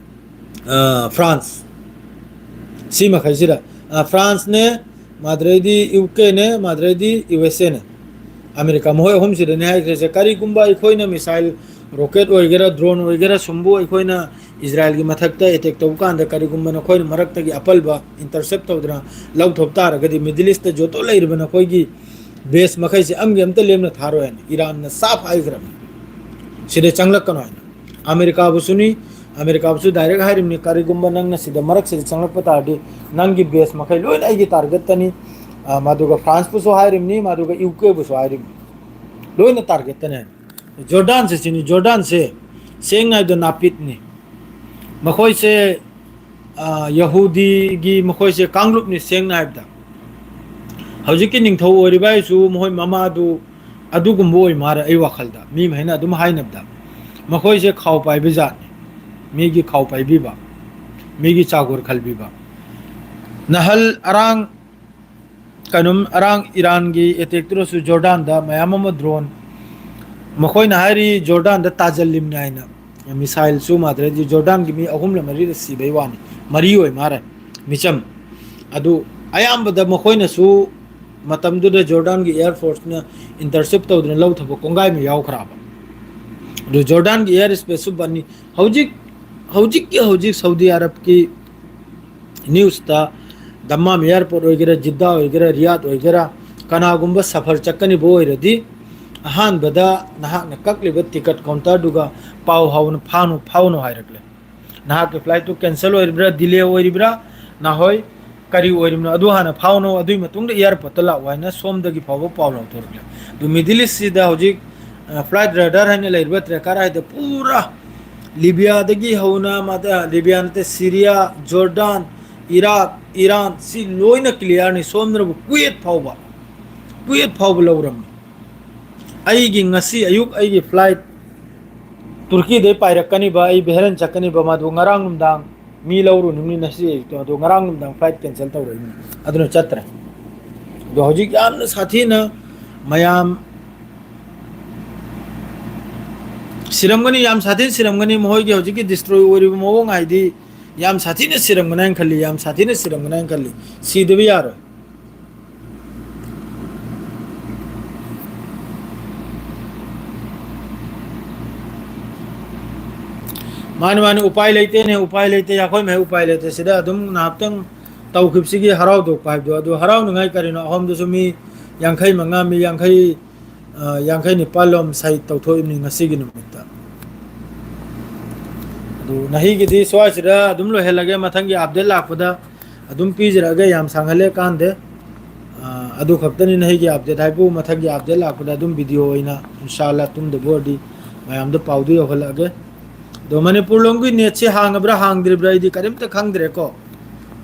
ꯑ, ꯐ꯭ꯔꯥꯟꯁ, ꯁꯤ ꯃꯈꯩꯁꯤꯗ, ꯑ, ꯐ꯭ꯔꯥꯟꯁꯅꯦ, ꯃꯥꯗ꯭ꯔꯩꯗꯤ ꯌꯨ ꯀꯦꯅꯦ, ꯃꯥꯗ꯭ꯔꯩꯗꯤ ꯌꯨ ꯑꯦꯁ ꯑꯦꯅꯦ, ꯑꯃꯦꯔꯤꯀꯥ, ꯃꯈꯣꯏ ꯑꯍꯨꯝꯁꯤꯗꯅꯦ ꯍꯥꯏꯈ꯭ꯔꯤꯁꯦ꯫ ꯀꯔꯤꯒꯨꯝꯕ ꯑꯩꯈꯣꯏꯅ ꯃꯤꯁꯥꯏꯜ, ꯔꯣꯀꯦꯠ ꯑꯣꯏꯒꯦꯔꯥ, ꯗ꯭ꯔꯣꯟ ꯑꯣꯏꯒꯦꯔꯥ, ꯁꯨꯝꯕꯨ ꯑꯩꯈꯣꯏꯅ ꯏꯖꯔꯥꯏꯜꯒꯤ ꯃꯊꯛꯇ ꯑꯦꯇꯦꯛ ꯇꯧꯕ ꯀꯥꯟꯗ ꯀꯔꯤꯒꯨꯝꯕ ꯅꯈꯣꯏꯅ ꯃꯔꯛꯇꯒꯤ ꯑꯄꯜꯕ ꯏꯟꯇꯔꯁꯦꯞ ꯇꯧꯗꯅ ꯂꯧꯊꯣꯛ ꯇꯥꯔꯒꯗꯤ ꯃꯤꯗꯜ ꯏꯁꯇ ꯖꯣꯇꯣ ꯂꯩꯔꯤꯕ ꯅꯈꯣꯏꯒꯤ ꯕꯦꯁ ꯃꯈꯩꯁꯦ ꯑꯝꯒꯤ ꯑꯝꯇ ꯂꯦꯝꯅ ꯊꯥꯔꯣꯏ ꯍꯥꯏꯅ ꯏꯔꯥꯟꯅ ꯁꯥꯐ ꯍꯥꯏꯈ꯭ꯔꯕꯅꯤ꯫ ꯁꯤꯗ ꯆꯪꯂꯛꯀꯅꯣ ꯍꯥꯏꯅ꯫ ꯑꯃꯦꯔꯤꯀꯥꯕꯨꯁꯨꯅꯤ, ꯑꯃꯦꯔꯤꯀꯥꯕꯨꯁꯨ ꯗꯥꯏꯔꯦꯛ ꯍꯥꯏꯔꯤꯕꯅꯤ, ꯀꯔꯤꯒꯨꯝꯕ ꯅꯪꯅ ꯁꯤꯗ ꯃꯔꯛꯁꯤꯗ ꯆꯪꯂꯛꯄ ꯇꯥꯔꯗꯤ ꯅꯪꯒꯤ ꯕꯦꯁ ꯃꯈꯩ ꯂꯣꯏꯅ ꯑꯩꯒꯤ ꯇꯥꯔꯒꯦꯠꯇꯅꯤ꯫ ꯑ, ꯃꯗꯨꯒ ꯐ꯭ꯔꯥꯟꯁꯄꯨꯁꯨ ꯍꯥꯏꯔꯤꯕꯅꯤ, ꯃꯗꯨꯒ ꯌꯨ ꯀꯦꯕꯨꯁꯨ ꯍꯥꯏꯔꯤꯕꯅꯤ, ꯂꯣꯏꯅ ꯇꯥꯔꯒꯦꯠꯇꯅꯦ꯫ ꯖꯣꯔꯗꯥꯟꯁꯦ ꯁꯤꯅꯤ, ꯖꯣꯔꯗꯥꯟꯁꯦ ꯁꯦꯡꯅ ꯍꯥꯏꯕꯗ ꯅꯥꯄꯤꯠꯅꯤ꯫ ꯃꯈꯣꯏꯁꯦ, ꯑ, ꯌꯍꯨꯗꯤꯒꯤ ꯃꯈꯣꯏꯁꯦ ꯀꯥꯡꯂꯨꯞꯅꯤ, ꯁꯦꯡꯅ ꯍꯥꯏꯕꯗ꯫ ꯍꯧꯖꯤꯛꯀꯤ ꯅꯤꯡꯊꯧ ꯑꯣꯏꯔꯤꯕ ꯍꯥꯏꯁꯨ ꯃꯈꯣꯏ ꯃꯃꯥꯗꯨ ꯑꯗꯨꯒꯨꯝꯕ ꯑꯣꯏ ꯃꯥꯜꯂꯦ ꯑꯩ ꯋꯥꯈꯜꯗ꯫ ꯃꯤ ꯃꯈꯩꯅ ꯑꯗꯨꯝ ꯍꯥꯏꯅꯕꯗ ꯃꯈꯣꯏꯁꯦ ꯈꯥꯎ ꯄꯥꯏꯕ ꯖꯥꯠꯅꯤ꯫ ꯃꯤꯒꯤ ꯈꯥꯎ ꯄꯥꯏꯕꯤꯕ, ꯃꯤꯒꯤ ꯆꯥꯒꯣꯔ ꯈꯜꯕꯤꯕ꯫ ꯅꯍꯜ ꯑꯔꯥꯡ ꯀꯩꯅꯣꯝ ꯑꯔꯥꯡ ꯏꯔꯥꯟꯒꯤ ꯑꯦꯇꯦꯛꯇꯨꯗꯁꯨ ꯖꯣꯔꯗꯥꯟꯗ ꯃꯌꯥꯝ ꯑꯃ ꯗ꯭ꯔꯣꯟ, ꯃꯈꯣꯏꯅ ꯍꯥꯏꯔꯤ ꯖꯣꯔꯗꯥꯟꯗ ꯇꯥꯖꯜꯂꯤꯝꯅꯤ ꯍꯥꯏꯅ꯫ ꯃꯤꯁꯥꯏꯜꯁꯨ ꯃꯥꯗ꯭ꯔꯦꯗꯤ ꯖꯣꯔꯗꯥꯟꯒꯤ ꯃꯤ ꯑꯍꯨꯝꯂ ꯃꯔꯤꯔ ꯁꯤꯕꯩ ꯋꯥꯅꯤ, ꯃꯔꯤ ꯑꯣꯏ ꯃꯥꯔꯦ ꯃꯤꯆꯝ꯫ ꯑꯗꯨ ꯑꯌꯥꯝꯕꯗ ꯃꯈꯣꯏꯅꯁꯨ ꯃꯇꯝꯗꯨꯗ ꯖꯣꯔꯗꯥꯟꯒꯤ ꯑꯦꯌꯔ ꯐꯣꯔꯁꯅ ꯏꯟꯇꯔꯁꯦꯞ ꯇꯧꯗꯅ ꯂꯧꯊꯕ ꯀꯣꯡꯒꯥꯏ ꯑꯃ ꯌꯥꯎꯈ꯭ꯔꯕ꯫ ꯑꯗꯨ ꯖꯣꯔꯗꯥꯟꯒꯤ air space ꯁꯨ ꯕꯟꯅꯤ꯫ ꯍꯧꯖꯤꯛ, ꯍꯧꯖꯤꯛꯀꯤ ꯍꯧꯖꯤꯛ ꯁꯥꯎꯗꯤ ꯑꯔꯕꯀꯤ news ꯇ ꯗꯝꯃꯥꯝ airport ꯑꯣꯏꯒꯦꯔꯥ, ꯖꯤꯗꯥ ꯑꯣꯏꯒꯦꯔꯥ, ꯔꯤꯌꯥꯗ ꯑꯣꯏꯒꯦꯔꯥ, ꯀꯅꯥꯒꯨꯝꯕ ꯁꯐꯔ ꯆꯠꯀꯅꯤꯕ ꯑꯣꯏꯔꯗꯤ, ꯑꯍꯥꯟꯕꯗ ꯅꯍꯥꯛꯅ ꯀꯛꯂꯤꯕ ticket counter ꯗꯨꯒ ꯄꯥꯎ ꯍꯥꯎꯅ ꯐꯥꯎꯅ-, ꯐꯥꯎꯅ ꯍꯥꯏꯔꯛꯂꯦ꯫ ꯅꯍꯥꯛꯀꯤ flight ꯇꯨ cancel ꯑꯣꯏꯔꯤꯕ꯭ꯔꯥ, delay ꯑꯣꯏꯔꯤꯕ꯭ꯔꯥ, ꯅꯍꯣꯏ ꯀꯔꯤ ꯑꯣꯏꯔꯤꯕꯅꯣ, ꯑꯗꯨ ꯍꯥꯟꯅ ꯐꯥꯎꯅꯧ, ꯑꯗꯨꯒꯤ ꯃꯇꯨꯡꯗ airport ꯇ ꯂꯥꯛꯑꯣ ꯍꯥꯏꯅ ꯁꯣꯝꯗꯒꯤ ꯐꯥꯎꯕ ꯄꯥꯎ ꯂꯥꯎꯊꯣꯔꯛꯂꯦ꯫ ꯑꯗꯨ Middle East ꯁꯤꯗ ꯍꯧꯖꯤꯛ, ꯑ, flight radar ꯍꯥꯏꯅ ꯂꯩꯔꯤꯕ tracker ꯍꯥꯏꯗꯣ ꯄꯨꯔꯥ ꯂꯤꯕꯤꯌꯥꯗꯒꯤ ꯍꯧꯅ ꯃꯥꯗ, ꯂꯤꯕꯤꯌꯥ ꯅꯠꯇꯦ, ꯁꯤꯔꯤꯌꯥ, ꯖꯣꯔꯗꯥꯟ, ꯏꯔꯥꯛ, ꯏꯔꯥꯟ, ꯁꯤ ꯂꯣꯏꯅ clear ꯅꯤ, ꯁꯣꯝꯗꯅꯕꯨ ꯀꯨꯋꯦꯠ ꯐꯥꯎꯕ, ꯀꯨꯋꯦꯠ ꯐꯥꯎꯕ ꯂꯧꯔꯝꯃꯤ꯫ ꯑꯩꯒꯤ ꯉꯁꯤ ꯑꯌꯨꯛ ꯑꯩꯒꯤ flight ꯇꯨꯔꯀꯤꯗꯩ ꯄꯥꯏꯔꯛꯀꯅꯤꯕ, ꯑꯩ ꯕꯦꯍꯔꯦꯟ ꯆꯠꯀꯅꯤꯕ, ꯃꯗꯨ ꯉꯔꯥꯡ ꯅꯨꯡꯗꯥꯡ ꯃꯤ ꯂꯧꯔꯨꯅꯤꯅ ꯁꯤ ꯑꯌꯨꯛꯇꯣ, ꯑꯗꯣ ꯉꯔꯥꯡ ꯅꯨꯡꯗꯥꯡ flight cancel ꯇꯧꯔꯛꯏꯅꯤ, ꯑꯗꯨꯅ ꯆꯠꯇ꯭ꯔꯦ꯫ ꯑꯗꯣ ꯍꯧꯖꯤꯛ ꯌꯥꯝꯅ ꯁꯥꯊꯤꯅ ꯃꯌꯥꯝ ꯁꯤꯔꯝꯒꯅꯤ, ꯌꯥꯝ ꯁꯥꯊꯤꯅ ꯁꯤꯔꯝꯒꯅꯤ꯫ ꯃꯈꯣꯏꯒꯤ ꯍꯧꯖꯤꯛꯀꯤ destroy ꯑꯣꯏꯔꯤꯕ ꯃꯑꯣꯡ ꯍꯥꯏꯗꯤ ꯌꯥꯝ ꯁꯥꯊꯤꯅ ꯁꯤꯔꯝꯒꯅꯤ ꯍꯥꯏꯅ ꯈꯜꯂꯤ, ꯌꯥꯝ ꯁꯥꯊꯤꯅ ꯁꯤꯔꯝꯒꯅꯤ ꯍꯥꯏꯅ ꯈꯜꯂꯤ꯫ ꯁꯤꯗꯕ ꯌꯥꯔꯣꯏ꯫ ꯃꯥꯅꯤ, ꯃꯥꯅꯤ, ꯎꯄꯥꯏ ꯂꯩꯇꯦꯅꯦ, ꯎꯄꯥꯏ ꯂꯩꯇꯦ, ꯑꯩꯈꯣꯏ ꯃꯍꯩ ꯎꯄꯥꯏ ꯂꯩꯇꯦ꯫ ꯁꯤꯗ ꯑꯗꯨꯝ ꯉꯥꯏꯍꯥꯛꯇꯪ ꯇꯧꯈꯤꯕꯁꯤꯒꯤ ꯍꯔꯥꯎꯗꯣꯛꯄ ꯍꯥꯏꯕꯗꯣ, ꯑꯗꯨ ꯍꯔꯥꯎꯅꯤꯡꯉꯥꯏ ꯀꯔꯤꯅꯣ? ꯑꯍꯣꯝꯗꯁꯨ ꯃꯤ ꯌꯥꯡꯈꯩ ꯃꯉꯥ, ꯃꯤ ꯌꯥꯡꯈꯩ, ꯑ, ꯌꯥꯡꯈꯩ ꯅꯤꯄꯥꯜ ꯂꯣꯝ ꯁꯍꯤꯗ ꯇꯧꯊꯣꯛꯏꯕꯅꯤ ꯉꯁꯤꯒꯤ ꯅꯨꯃꯤꯠꯇ꯫ ꯑꯗꯨ ꯅꯍꯤꯒꯤꯗꯤ ꯁ꯭ꯋꯥꯏꯁꯤꯗ ꯑꯗꯨꯝ ꯂꯣꯏꯍꯜꯂꯒꯦ, ꯃꯊꯪꯒꯤ update ꯂꯥꯛꯄꯗ ꯑꯗꯨꯝ ꯄꯤꯖꯔꯛꯑꯒꯦ, ꯌꯥꯝ ꯁꯥꯡꯍꯜꯂꯦ ꯀꯥꯟꯗꯦ꯫ ꯑ, ꯑꯗꯨ ꯈꯛꯇꯅꯤ ꯅꯍꯤꯒꯤ update ꯍꯥꯏꯕꯨ, ꯃꯊꯪꯒꯤ update ꯂꯥꯛꯄꯗ ꯑꯗꯨꯝ video ꯑꯣꯏꯅ ꯏꯟꯁꯥ ꯑꯜꯂꯥ ꯇꯨꯝꯗꯕ ꯑꯣꯏꯔꯗꯤ ꯃꯌꯥꯝꯗ ꯄꯥꯎꯗꯨ ꯌꯧꯍꯜꯂꯛꯑꯒꯦ꯫ ꯑꯗꯣ ꯃꯅꯤꯄꯨꯔ ꯂꯣꯝꯒꯤ net ꯁꯤ ꯍꯥꯡꯉꯕ꯭ꯔꯥ ꯍꯥꯡꯗ꯭ꯔꯤꯕ꯭ꯔꯥ ꯑꯩꯗꯤ ꯀꯔꯤꯝꯇ ꯈꯪꯗ꯭ꯔꯦꯀꯣ꯫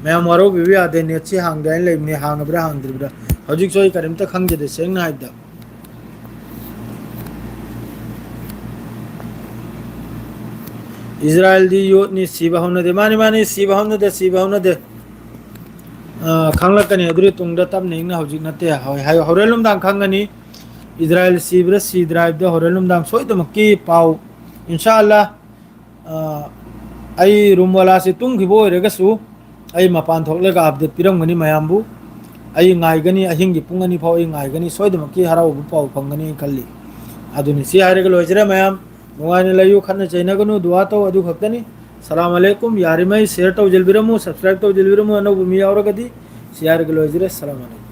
ꯃꯌꯥꯝ ꯋꯥꯔꯧꯕꯤꯕ ꯌꯥꯗꯦ, net ꯁꯤ ꯍꯥꯡꯗꯦ ꯍꯥꯏꯅ ꯂꯩꯕꯅꯤ, ꯍꯥꯡꯉꯕ꯭ꯔꯥ ꯍꯥꯡꯗ꯭ꯔꯤꯕ꯭ꯔꯥ ꯍꯧꯖꯤꯛꯁꯨ ꯑꯩ ꯀꯔꯤꯝꯇ ꯈꯪꯖꯗꯦ ꯁꯦꯡꯅ ꯍꯥꯏꯕꯗ꯫ ꯏꯖꯔꯥꯏꯜꯗꯤ ꯌꯣꯠꯅꯤ, ꯁꯤꯕ ꯍꯧꯅꯗꯦ꯫ ꯃꯥꯅꯤ, ꯃꯥꯅꯤ, ꯁꯤꯕ ꯍꯧꯅꯗꯦ, ꯁꯤꯕ ꯍꯧꯅꯗꯦ꯫ ꯑ, ꯈꯪꯂꯛꯀꯅꯤ ꯑꯗꯨꯒꯤ ꯇꯨꯡꯗ, ꯇꯞꯅ ꯏꯪꯅ, ꯍꯧꯖꯤꯛ ꯅꯠꯇꯦ꯫ ꯍꯣꯏ, ꯍꯥꯏ-, ꯍꯣꯔꯦꯟ ꯅꯨꯡꯗꯥꯡ ꯈꯪꯒꯅꯤ꯫ ꯏꯖꯔꯥꯏꯜ ꯁꯤꯕ꯭ꯔꯥ ꯁꯤꯗ꯭ꯔꯥ ꯍꯥꯏꯕꯗꯣ ꯍꯣꯔꯦꯟ ꯅꯨꯡꯗꯥꯡ ꯁꯣꯏꯗꯃꯛꯀꯤ ꯄꯥꯎ, ꯏꯟꯁꯥ ꯑꯜꯂꯥ꯫ ꯑ, ꯑꯩ ꯔꯨꯝ ꯋꯥꯂꯥꯁꯤ ꯇꯨꯝꯈꯤꯕ ꯑꯣꯏꯔꯒꯁꯨ ꯑꯩ ꯃꯄꯥꯟ ꯊꯣꯛꯂꯒ update ꯄꯤꯔꯝꯒꯅꯤ ꯃꯌꯥꯝꯕꯨ꯫ ꯑꯩ ꯉꯥꯏꯒꯅꯤ, ꯑꯍꯤꯡꯒꯤ ꯄꯨꯡ ꯑꯅꯤ ꯐꯥꯎ ꯑꯩ ꯉꯥꯏꯒꯅꯤ, ꯁꯣꯏꯗꯃꯛꯀꯤ ꯍꯔꯥꯎꯕ ꯄꯥꯎ ꯐꯪꯒꯅꯤ ꯈꯜꯂꯤ꯫ ꯑꯗꯨꯅꯤ, ꯁꯤ ꯍꯥꯏꯔꯒ ꯂꯣꯏꯖꯔꯦ ꯃꯌꯥꯝ꯫ ꯅꯨꯡꯉꯥꯏꯅ ꯂꯩꯌꯨ, ꯈꯠꯅ ꯆꯩꯅꯒꯅꯨ, ꯗꯨꯋꯥ ꯇꯧ, ꯑꯗꯨ ꯈꯛꯇꯅꯤ꯫ ꯁꯂꯥꯝ ꯑꯂꯩꯀꯨꯝ꯫ ꯌꯥꯔꯤꯉꯩ share ꯇꯧꯖꯤꯜꯕꯤꯔꯝꯃꯨ, subscribe ꯇꯧꯖꯤꯜꯕꯤꯔꯝꯃꯨ, ꯑꯅꯧꯕ ꯃꯤ ꯌꯥꯎꯔꯒꯗꯤ꯫ ꯁꯤ ꯍꯥꯏꯔꯒ ꯂꯣꯏꯖꯔꯦ꯫ ꯁꯂꯥꯝ ꯑꯂꯩꯀꯨꯝ꯫